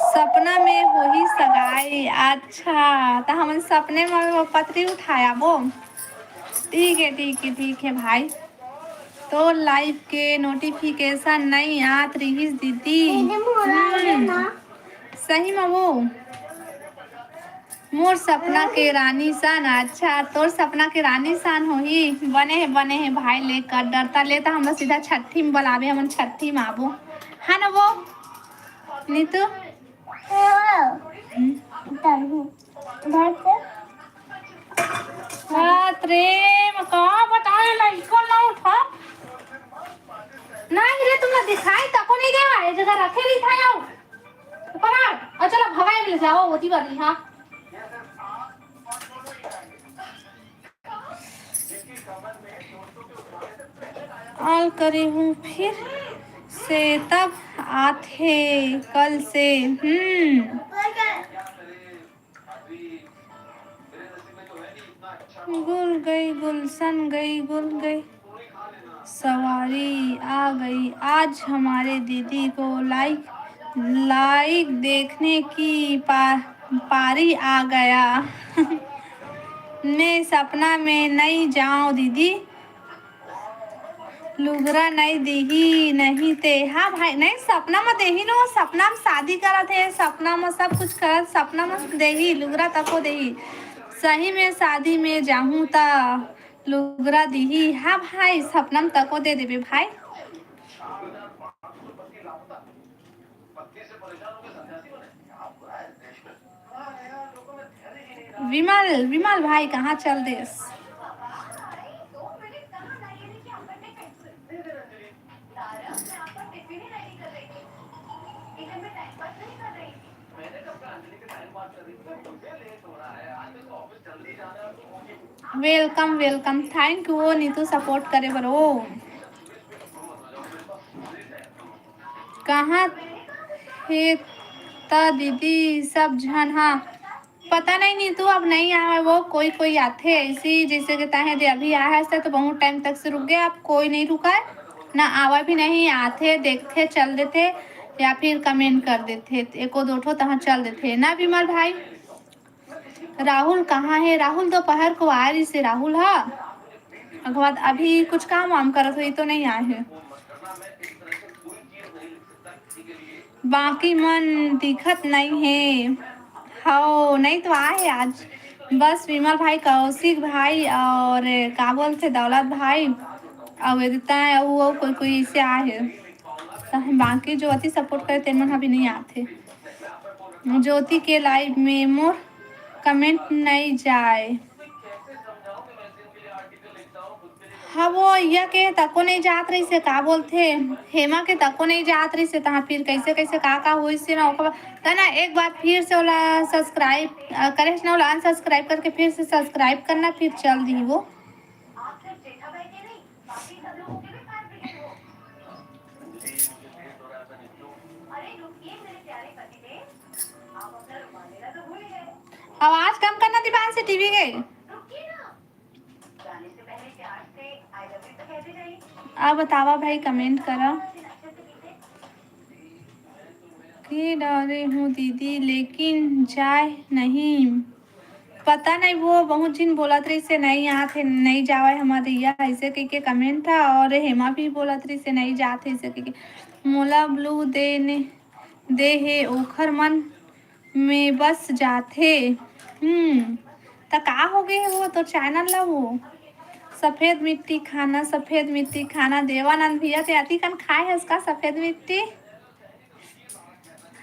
सपना में होही सगाई। अच्छा, त हमन सपने में वो पतरी उठाया वो। ठीक है, ठीक है, ठीक है भाई। तो लाइव के नोटिफिकेशन नहीं आत रिहिस दीदी। दीदी, मोला हम्म। ना। सही में वो। मोर सपना के रानी सन। अच्छा, तोर सपना के रानी सन होही। बने हे, बने हे भाई, ले कर डरता ले, त हमला सीधा छट्ठी में बलाबे, हमन छट्ठी में आबो, है ना वो नीतू? हाँ। हम्म। बात रे, मैं का बताए, लइका ना उठा। नहीं रे, तुमला दिखाई तको नहीं देवा, ये जगह रखे नहीं था यार। पकड़, और चलो भगाई मिल जाओ, होती बात नहीं, हाँ। ऑल करे हूँ फिर से, तब आथे कल से। हम्म। गुल गई गुलशन गई गुल गई, सवारी आ गई। आज हमारे दीदी को लाइक, लाइक देखने की पा, पारी आ गया। मैं सपना में नहीं जाऊं दीदी, लुगरा नहीं दीही नहीं ते। हाँ भाई, नहीं सपना में देही नो, सपना में शादी करत हे, सपना में सब कुछ करत, सपना में देही, लुगरा तको देही। सही में शादी में जाहूं त लुगरा दीही। हाँ भाई, सपना में तको दे देबे भाई। विमल, विमल भाई कहाँ चल देस? वेलकम, वेलकम, थैंक यू ओ नीतू सपोर्ट करे बर ओ। कहाँ हे त दीदी सब झन? हाँ, पता नहीं नीतू, अब नहीं आवे वो, कोई कोई आथे ऐसी, जैसे कि ताहे दे अभी आया है तो बहुत टाइम तक से रुक गए, अब कोई नहीं रुका है ना, आवा भी नहीं, आथे देखथे चल देथे या फिर कमेंट कर देथे, एको दो ठो तहाँ चल देथे ना विमल भाई। राहुल कहाँ हे? राहुल दोपहर को आए रहिसे राहुल हा, ओकर बाद अभी कुछ काम वाम करत होही तो नहीं आए हे। बाकी मन दिखत नहीं हे। हव, नहीं तो आए हे आज। बस विमल भाई, कौशिक भाई और का बोलथे दौलत भाई और इतना है वो, वो कोई कोई ऐसे आए हे। तो हम बाकी जो अति सपोर्ट करे तेन मन अभी नहीं आते। ज्योति के लाइव में मोर कमेंट नई जाए। हाँ, वो इया के तको नई जात रहिसे, का बोलथे, हेमा के तको नई जात रहिसे, तहाँ फिर कैसे कैसे का का होइसे ना, ओकर बाद ना एक बार फिर से ओला सब्सक्राइब, अ, करे ना, ओला अनसब्सक्राइब करके फिर से सब्सक्राइब करना, फिर चल दी वो। आवाज कम करना दीपांशु टीवी के। अब बतावा भाई, कमेंट करा। के डरे हूँ दीदी, लेकिन जाए नहीं। पता नहीं, वो बहुत झिन बोलत रहिसे, "नहीं आत हे, नहीं जावय हमर इया", ऐसे कहिके कमेंट था। और हेमा भी बोलत रहिसे, "नहीं जात हे", ऐसे कहिके। मोला ब्लू दे ने, दे हे, ओखर मन में बस जाथे। हम्म, त का हो गए हे वो तो चैनल ला वो? सफेद मिट्टी खाना, सफेद मिट्टी खाना। देवानंद भैया, ते अति कन खाए हस का सफेद मिट्टी?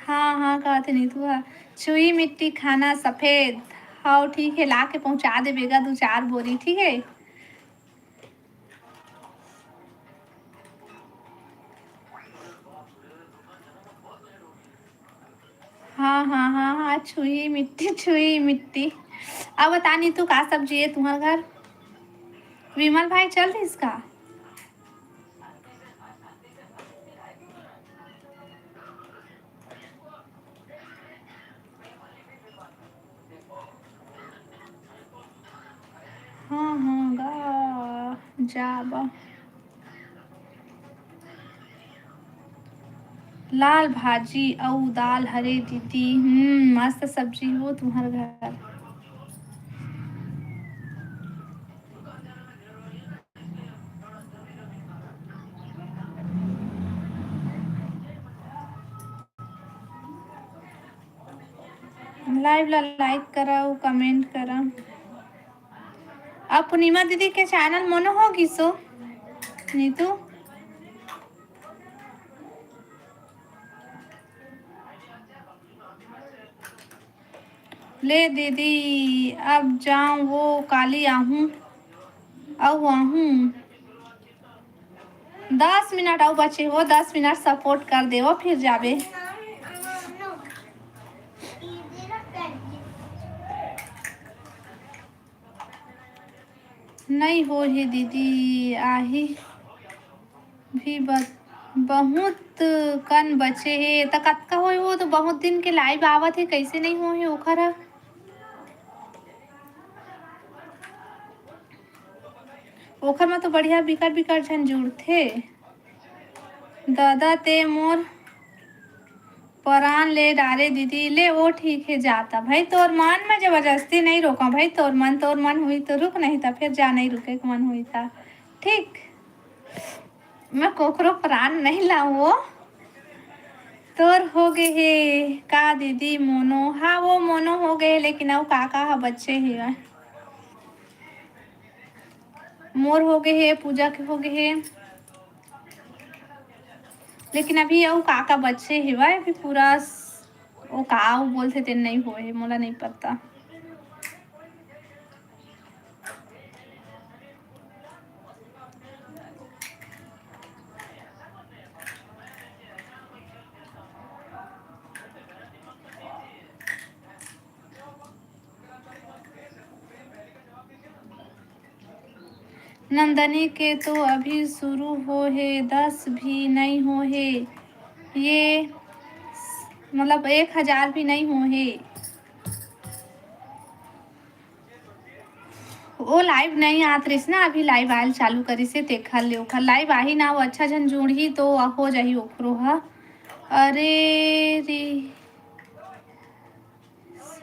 हाँ, हाँ, कहत हे नीतू ह, छुई मिट्टी खाना सफेद। हव, ठीक हे, ला के पहुँचा देबे गा दू चार बोरी, ठीक हे? हाँ, हाँ, हाँ, हाँ, छुई मिट्टी, छुई मिट्टी। अब बता नीतू, का सब्जी हे तुम्हार घर? विमल भाई चल रहिस का? हाँ, हाँ, गा, जाबा। लाल भाजी अउ दाल हरे दीदी। हम्म, मस्त सब्जी हो तुम्हार घर। लाइव ला लाइक करा अउ कमेंट करा। अब पूर्णिमा दीदी के चैनल मोनो हो गिसो नीतू। ले दीदी, अब जाऊँ वो काली आहूँ, अउ आहूँ। दस मिनट अउ बचे हो, दस मिनट सपोर्ट कर देवो, फिर जाबे। नहीं हो हे दीदी, आही भी ब-, बहुत कन बचे हे। त कतका होही वो तो बहुत दिन के लाइव आवत हे, कैसे नहीं हो हे ओखर ह? ओखर म तो बढ़िया बिकट बिकट झन जुड़थे। ददा ते मोर परान ले डारे दीदी, ले वो ठीक हे जाता। भाई तोर मन में जबरदस्ती नहीं रोका भाई, तोर मन, तोर मन हुई तो रुक, नहीं था फिर जा, नहीं रुके के मन हुई था। ठीक, मैं कोकरो परान नहीं लाऊं वो। तोर हो गए हे का दीदी मोनो? हाँ वो मोनो हो गए हे, लेकिन अउ का का ह बच्चे हे। मोर हो गए हे, पूजा के हो गए हे, लेकिन अभी अउ का का बचे हेवय, अभी पूरा स-, ओ का अउ बोलथे तेन नइ होए हे, मोला नइ पता। नंदनी के तो अभी शुरू हो हे, दस भी नई हो हे, ये मतलब एक हजार भी नई हो हे। वो लाइव नई आत रहिस ना, अभी लाइव आयल चालू करिस हे, तेखर ले ओखर लाइव आही ना, वो अच्छा झन जुड़ही तो हो जाही ओखरो ह। अरे रे,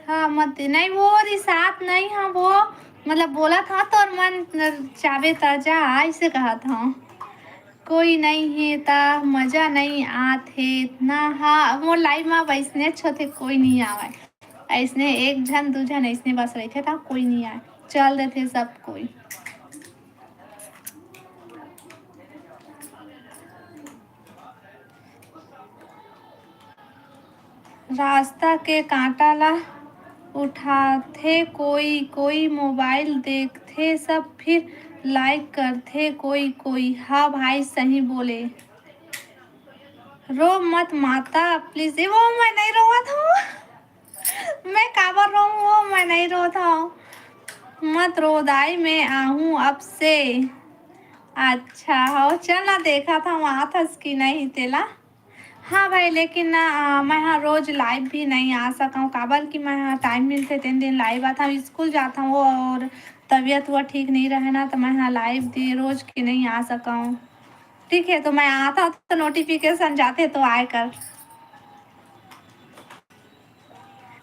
हाँ, मत नहीं, वो रिसात नहीं, हाँ, वो मतलब बोलत हाँ, तोर मन चाबे त जा, ऐसे कहत हाँ। कोई नहीं हे त मजा नहीं आत हे इतना। हाँ, मोर लाइव में वैसने होथे, कोई नहीं आवे। ऐसने एक झन, दू झन ऐसने बस रहिथे त कोई नहीं आए, चल देथे सब कोई। रास्ता के कांटा ला उठाथे कोई, कोई मोबाइल देखथे सब, फिर लाइक करथे कोई कोई। हाँ भाई, सही बोले। रो मत माता, प्लीज। ए, वो मैं नहीं रोवत हूँ। मैं काबर रोऊँ? वो मैं नहीं रोवत हूँ। मत रो दाई, मैं आहूँ अब से। अच्छा हो, चल ना, देखा था वहाँ थस कि नहीं तेला। हाँ भाई, लेकिन ना, आ, मैं हाँ रोज लाइव भी नहीं आ सकूँ, काबर कि मैं हाँ टाइम मिलथे तेन दिन लाइव आथव, स्कूल जाथव और तबीयत हुआ ठीक नहीं रहे ना, तो मैं हाँ लाइव दे रोज के नहीं आ सकूँ। ठीक है, तो मैं आथव तो नोटिफिकेशन जाथे तो आए कर।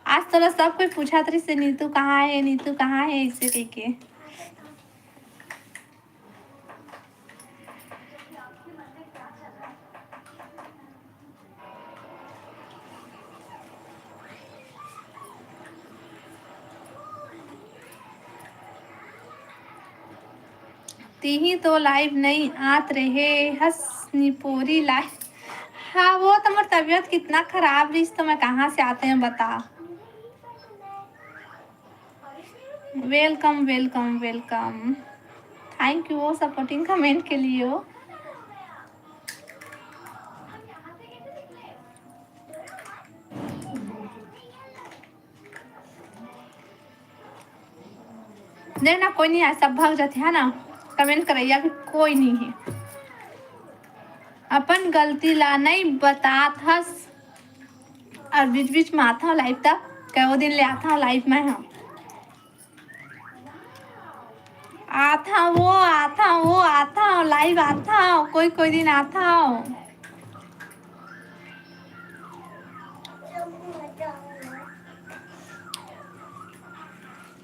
आज तोला सब कोई पूछत रहिस, "नीतू कहाँ है, नीतू कहाँ है?" ऐसे कह के। तिही तो लाइव नई आत रहे हस निपोरी लाइव। हाँ, वो तो मोर तबीयत कितना खराब रहिस, तो मैं कहाँ से आते हैं बता। Welcome, welcome, welcome। Thank you वो सपोर्टिंग कमेंट के लिए हो। नहीं ना, कोई नहीं आए, सब भाग जाते हैं ना, कमेंट करैया भी कोई नहीं है। अपन गलती ला नहीं बतात हस, और बीच बीच में आता हूँ लाइव तक, कई दिन ले आता हूँ लाइव में हम। आथव वो, आथव वो, आथव, लाइव आथव, कोई कोई दिन आथव।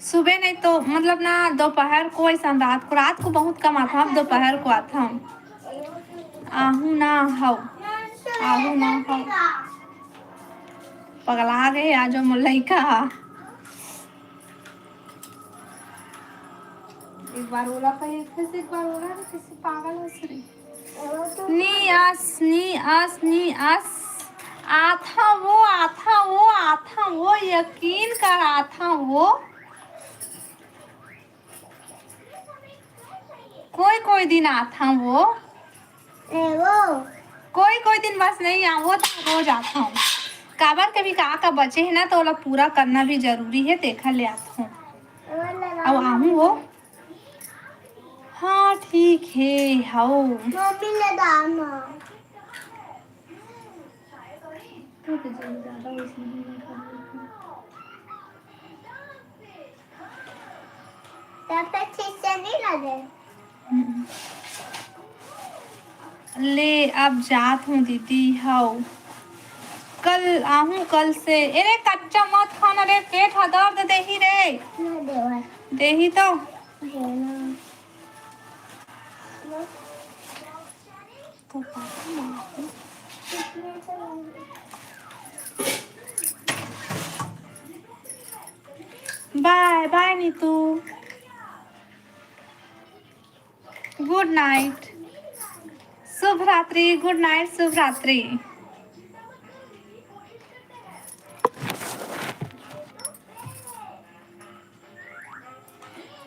सुबह नहीं तो मतलब ना, दोपहर को ऐसा, रात को, रात को बहुत कम आथव, अब दोपहर को आथव। आहू ना हव, आहू ना हव। पगला गए आज वो लइका। एक बार ओला कही, फिर से एक बार ओला, तो किसी पागल हो सरी। नी आस, नी आस, नी आस। आथा वो, आथा वो, आथा वो, यकीन कर, आथा वो। कोई कोई दिन आथा वो। ए वो। कोई कोई दिन बस नहीं आ, वो तो रोज आता हूँ। काबर कभी का का बचे है ना, तो ओला पूरा करना भी जरूरी है, तेखर ले आता हूँ। अब आहूँ वो। हाँ, ठीक है, हाओ। मम्मी ने दाना। तब तक ठीक से नहीं लगे। हम्म। ले, अब जात हूँ दीदी, हव। कल आहूँ, कल से। अरे, कच्चा मत खाना रे, पेट ह दर्द देही रे। ना देवा। देही तो। देना। बाय बाय नीतू, गुड नाइट, शुभ रात्रि, गुड नाइट, शुभ रात्रि।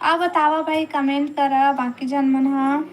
अब बतावा भाई, कमेंट करा बाकी झन मन हा।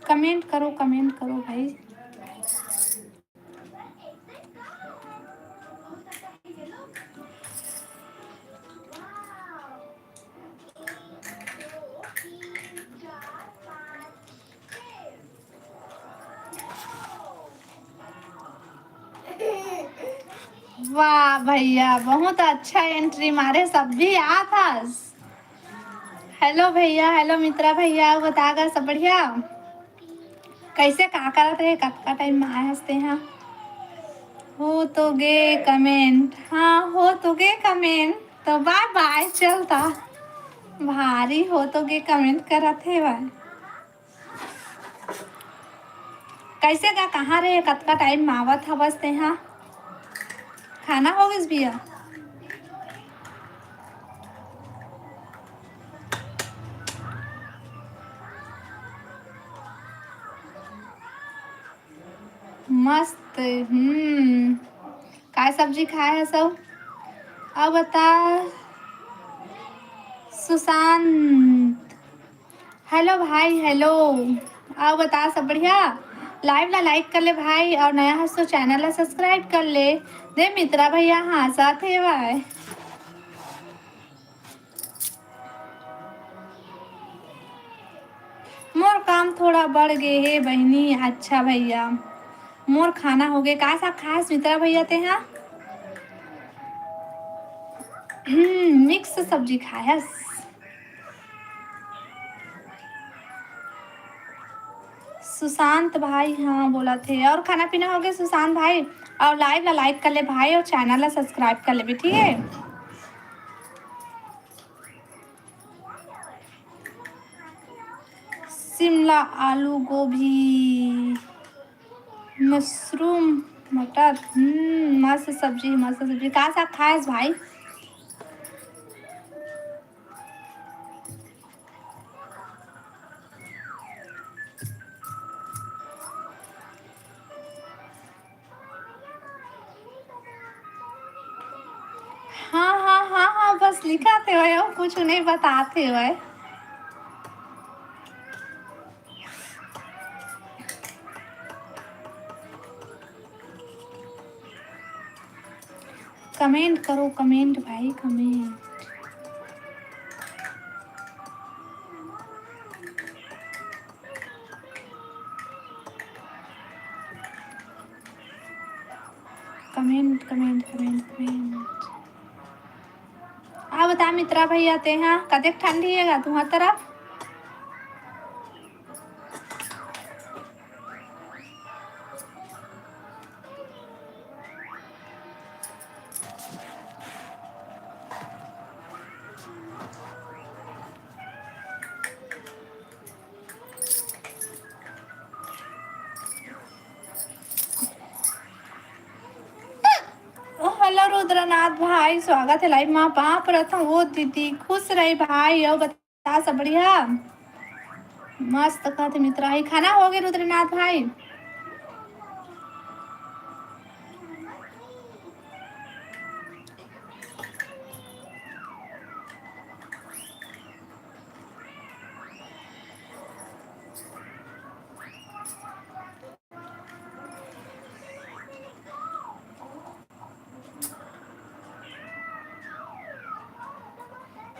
कमेंट करो, कमेंट करो भाई। वाह भैया, बहुत अच्छा एंट्री मारे, सब भी आत हस। हेलो भैया, हेलो मित्रा भैया, बता गा सब बढ़िया? कैसे का करत रहे, कतका टाइम में आए हस तेहा? हो तो गे कमेंट, हाँ हो तो गे कमेंट, तो बाय बाय, चलता। भारी हो तो गे कमेंट करत हे भाई। कैसे का, कहाँ रहे, कतका टाइम में आवत हवस तेहा? खाना हो गिस भैया? मस्त। हम्म, काय सब्जी खाए है सब? अब बता सुशांत। हेलो भाई, हेलो। अउ बता, सब बढ़िया? लाइव ला लाइक कर ले भाई, अउ नया हस तो चैनल ला सब्सक्राइब कर ले। दे मित्रा भैया, हाँ, साथ हे भाई। मोर काम थोड़ा बढ़ गे हे बहिनी। अच्छा भैया, मोर खाना हो गे। का साग खाए हस मित्रा भैया तेहा? हम्म, मिक्स सब्जी खाए हस। सुशांत भाई, हाँ, बोलत हे। अउ खाना पीना हो गे सुशांत भाई? अउ लाइव ला लाइक कर ले भाई, अउ चैनल ला सब्सक्राइब कर लेबे, ठीक है? शिमला, आलू, गोभी, मशरूम, मटर। हम्म, मस्त सब्जी, मस्त सब्जी। का साग खाए हस भाई? हाँ, हाँ, हाँ, हाँ, बस लिखत हे भाई, अउ कुछ नहीं, बतात हे भाई। कमेंट करो, कमेंट भाई, comment. Comment, comment, comment, comment. आ बता मित्रा भैया, तेहा कतेक ठंडी हे गा तुंहर तरफ? हेलो रुद्रनाथ भाई, स्वागत हे लाइव मा। पाँव परत हँव ओ दीदी, खुश रही भाई। अउ बता, सब बढ़िया? मस्त कहत हे मित्रा ही। खाना हो गे रुद्रनाथ भाई?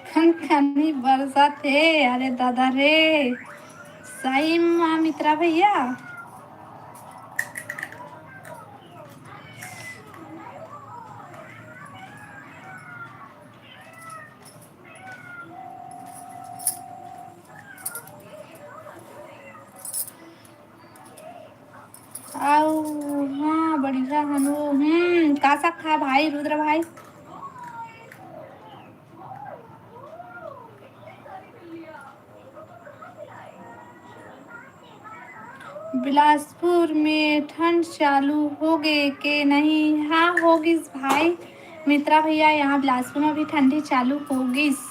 कनकनी बरसत हे, अरे दादा रे, सही मा मित्रा भैया। अउ हाँ, बढ़िया हन वो। हम्म, का साग खाए भाई, रुद्र भाई? बिलासपुर में ठंड चालू हो गे के नहीं? हाँ, हो गिस भाई। मित्रा भैया, यहाँ बिलासपुर में भी ठंडी चालू हो गिस।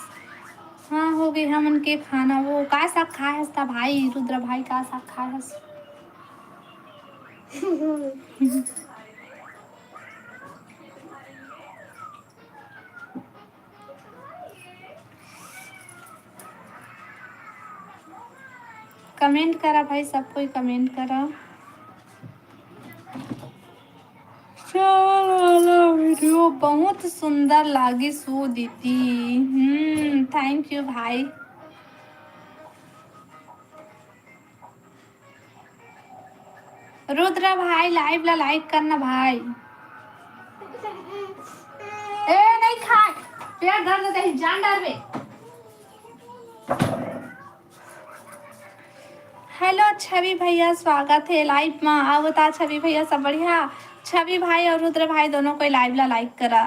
हाँ, हो गे हमन के खाना। वो का साग खाए हस ता भाई, रुद्र भाई, का साग खाए हस? कमेंट करा भाई, सब कोई कमेंट करा। चलो, वीडियो बहुत सुंदर लागिस ओ दीदी। हम्म, thank you भाई। रुद्र भाई, लाइव ला लाइक करना भाई। खाए, पेट दर्द होता है, जान डालबे। हेलो छवि भैया, स्वागत है लाइव में। आओ बता छवि भैया, सब बढ़िया? छवि भाई और रुद्र भाई दोनों कोई लाइव ला लाइक करा।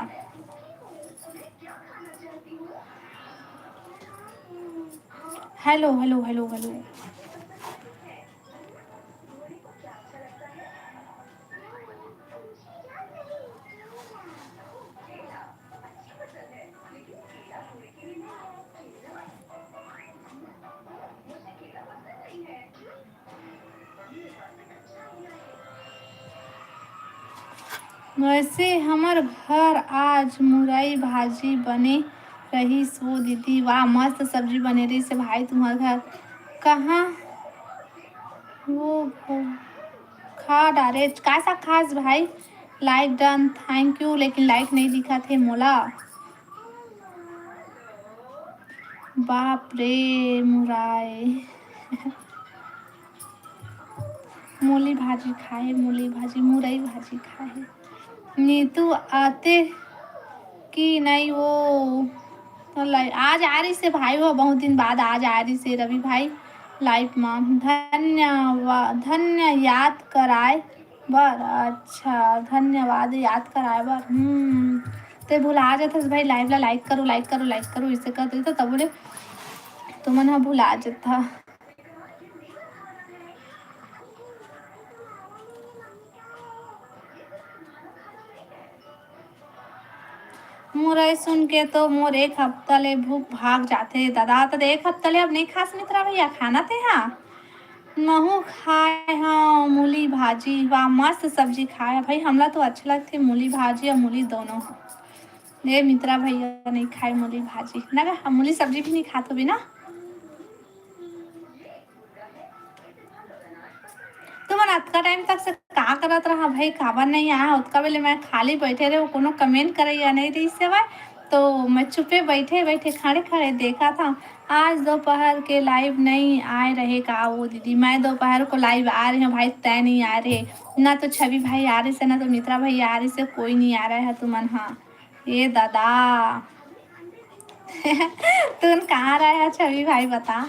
Hello, hello, hello, hello. वैसे हमर घर आज मुरई भाजी बने रहिस वो दीदी। वाह, मस्त सब्जी बने रहिस हे भाई तुम्हर घर। कहाँ वो खा डारे, का सा खास भाई? लाइक डन, थैंक यू, लेकिन लाइक नहीं दिखत हे मोला। बाप रे मुराय। मूली भाजी खाए, मूली भाजी, मुरई भाजी खाए। नीतू आते कि नहीं वो? तो लाई-, आज आ रही से भाई, वो बहुत दिन बाद आज आ रही से रवि भाई लाइव में। धन्यवाद, धन्य याद कराए बर। अच्छा, धन्यवाद याद कराए बर। हम्म, ते भुला जाथस भाई, लाइव ला लाइक करो, लाइक करो, लाइक करो, इसे कर देता तब बोले तुमन ह भुला जाता। मुरई सुन के तो मोर एक हफ्ता ले भूख भाग जाथे दादा। त एक हफ्ता ले अब नहीं खास मित्रा भैया खाना ते हा? महू खाए हव मूली भाजी। वाह, मस्त सब्जी खाए भाई। हमला तो अच्छा लगथे मूली भाजी और मूली दोनों ह। ये मित्रा भैया नहीं खाए मूली भाजी ना, मूली सब्जी भी नहीं खात होबे ना। तुमन अतका टाइम तक से का करत रहा भाई, काबर नहीं आया? ओतका बेले मैं खाली बैठे रहे, कोनो कमेंट करैया नहीं रहिस हवय, तो मैं चुपे बैठे बैठे, खड़े खड़े देखत हव। आज दोपहर के लाइव नहीं आए रहे का वो दीदी? मैं दोपहर को लाइव आ रहे हूँ भाई, तय नहीं आ रहे, ना तो छवि भाई आ रहे से, ना तो मित्रा भाई आ रहे से, कोई नहीं आ रहा है तुमन। हाँ, ये दादा। तुम कहाँ रहे हो छवि भाई, बता।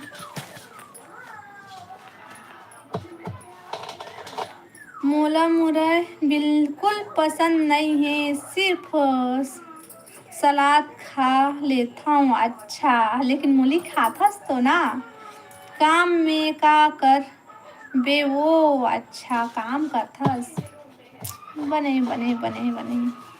मोला मुरई बिल्कुल पसंद नहीं है, सिर्फ सलाद खा लेथव। अच्छा, लेकिन मूली खाथस तो ना? काम में का कर बे वो? अच्छा, काम करथस। बने, बने, बने, बने।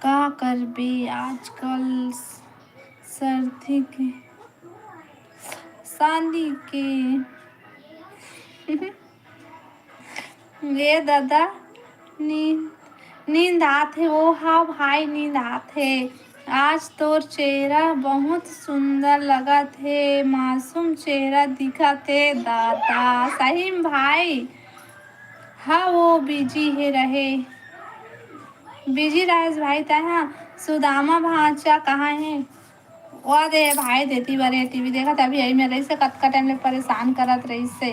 का करबे आजकल सर्दी के, शादी के। ले दादा, नींद, नींद आथे। ओ हा भाई, नींद आथे। आज तोर चेहरा बहुत सुंदर लगत हे, मासूम चेहरा दिखत हे दादा। सही में भाई, हाँ, वो बिजी हे रहे, बिजी रहेस भाई। तै हाँ, सुदामा भांचा कहाँ हे? वो दे भाई, देती बरे टीवी देखत, अभी यही में रहिस हे, कतका टाइम ले परेशान करत रहिस हे।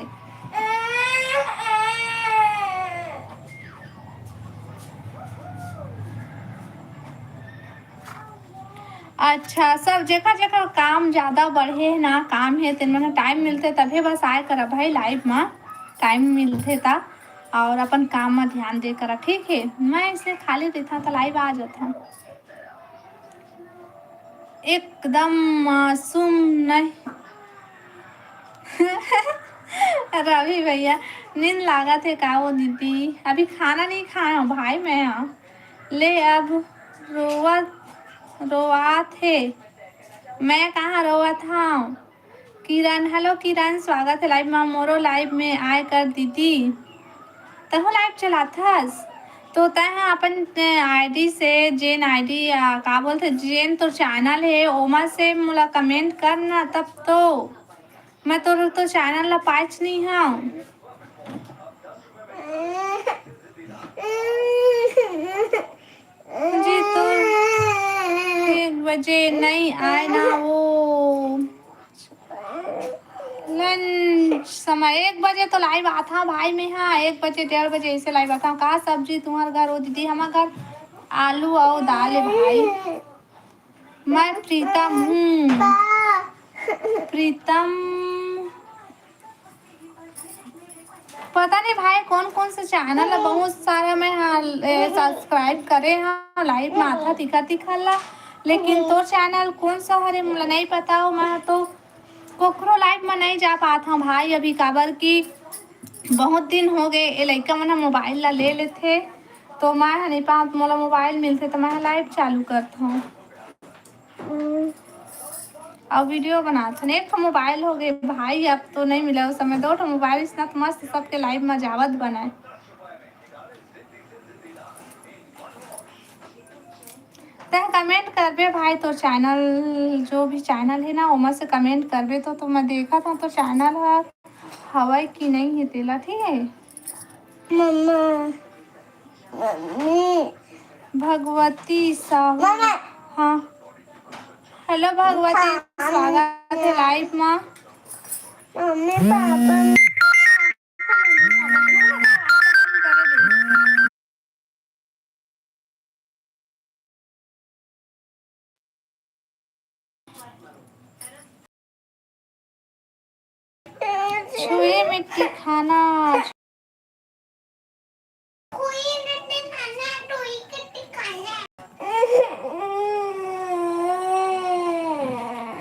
अच्छा, सब जेकर जेकर काम ज्यादा बढ़े हे ना, काम हे, तेन मन टाइम मिलथे तभे बस आए करा भाई लाइव मा, टाइम मिलथे ता, और अपन काम मा ध्यान दे करा, ठीक हे। मैं ऐसे खाली रहिथंव त लाइव आ जाथंव। एकदम मासूम नहीं। रवि भैया, नींद लागत हे का वो दीदी? अभी खाना नहीं खाए हंव भाई मैं हा। ले अब रोवत, रोवात हे। मैं कहाँ रोवत हंव? किरण, हेलो किरण, स्वागत हे लाइव मा। मोरो लाइव में आए कर दीदी। तहूँ लाइव चलाथस? तो तैं ह अपन, अ, आईडी से, जेन आईडी, अ, का बोलथे, जेन तोर चैनल हे, ओमा से मोला कमेंट कर ना, तब तो। मैं तोर तो चैनल ला पाइच नहीं हूँ जी। तो एक बजे नहीं आए ना वो लंच समय। एक बजे तो लाइव आता भाई, मैं हाँ एक बजे डेढ़ बजे ऐसे लाइव आता हूँ। का सब्जी तुम्हारे घर हो दीदी? हमारे घर आलू और दाल है भाई। मैं प्रीतम हूँ। प्रीतम पता नहीं भाई कौन कौन से चैनल है, बहुत सारा मैं हाँ सब्सक्राइब करे हाँ, लाइव में आता तीखा तीखा ला, लेकिन तोर चैनल कौन सा हरे मोला नहीं पता हो। मैं तो कोकरो लाइव में नहीं जा पात हूँ भाई अभी, काबर कि बहुत दिन हो गए ये लइका मन मोबाइल ला ले लेथे, तो मैं ह नहीं पात, मोला मोबाइल मिलथे तो मैं लाइव चालू करत हूँ। अउ वीडियो बनात हन। एक ठो मोबाइल हो गए भाई, अब तो नहीं मिले उस समय दो ठो मोबाइल, इतना तो मस्त सबके लाइव में जावत बनाए। तह कमेंट करबे भाई, तोर चैनल जो भी चैनल है ना ओमा से कमेंट करबे तो, तो मैं देखा था तो चैनल ह हवय कि नहीं है तेला, ठीक है। मम्मा, मम्मी। भगवती साहू। मम्मा। हाँ। हेलो भगवती, हाँ। स्वागत है लाइव मा। Mummy, papa. छुई मिट्टी खाना।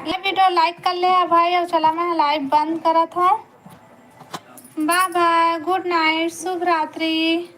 ये वीडियो लाइक कर ले भाई, और चला मैं लाइव बंद करत हूँ। बाय बाय, गुड नाइट, शुभ रात्रि।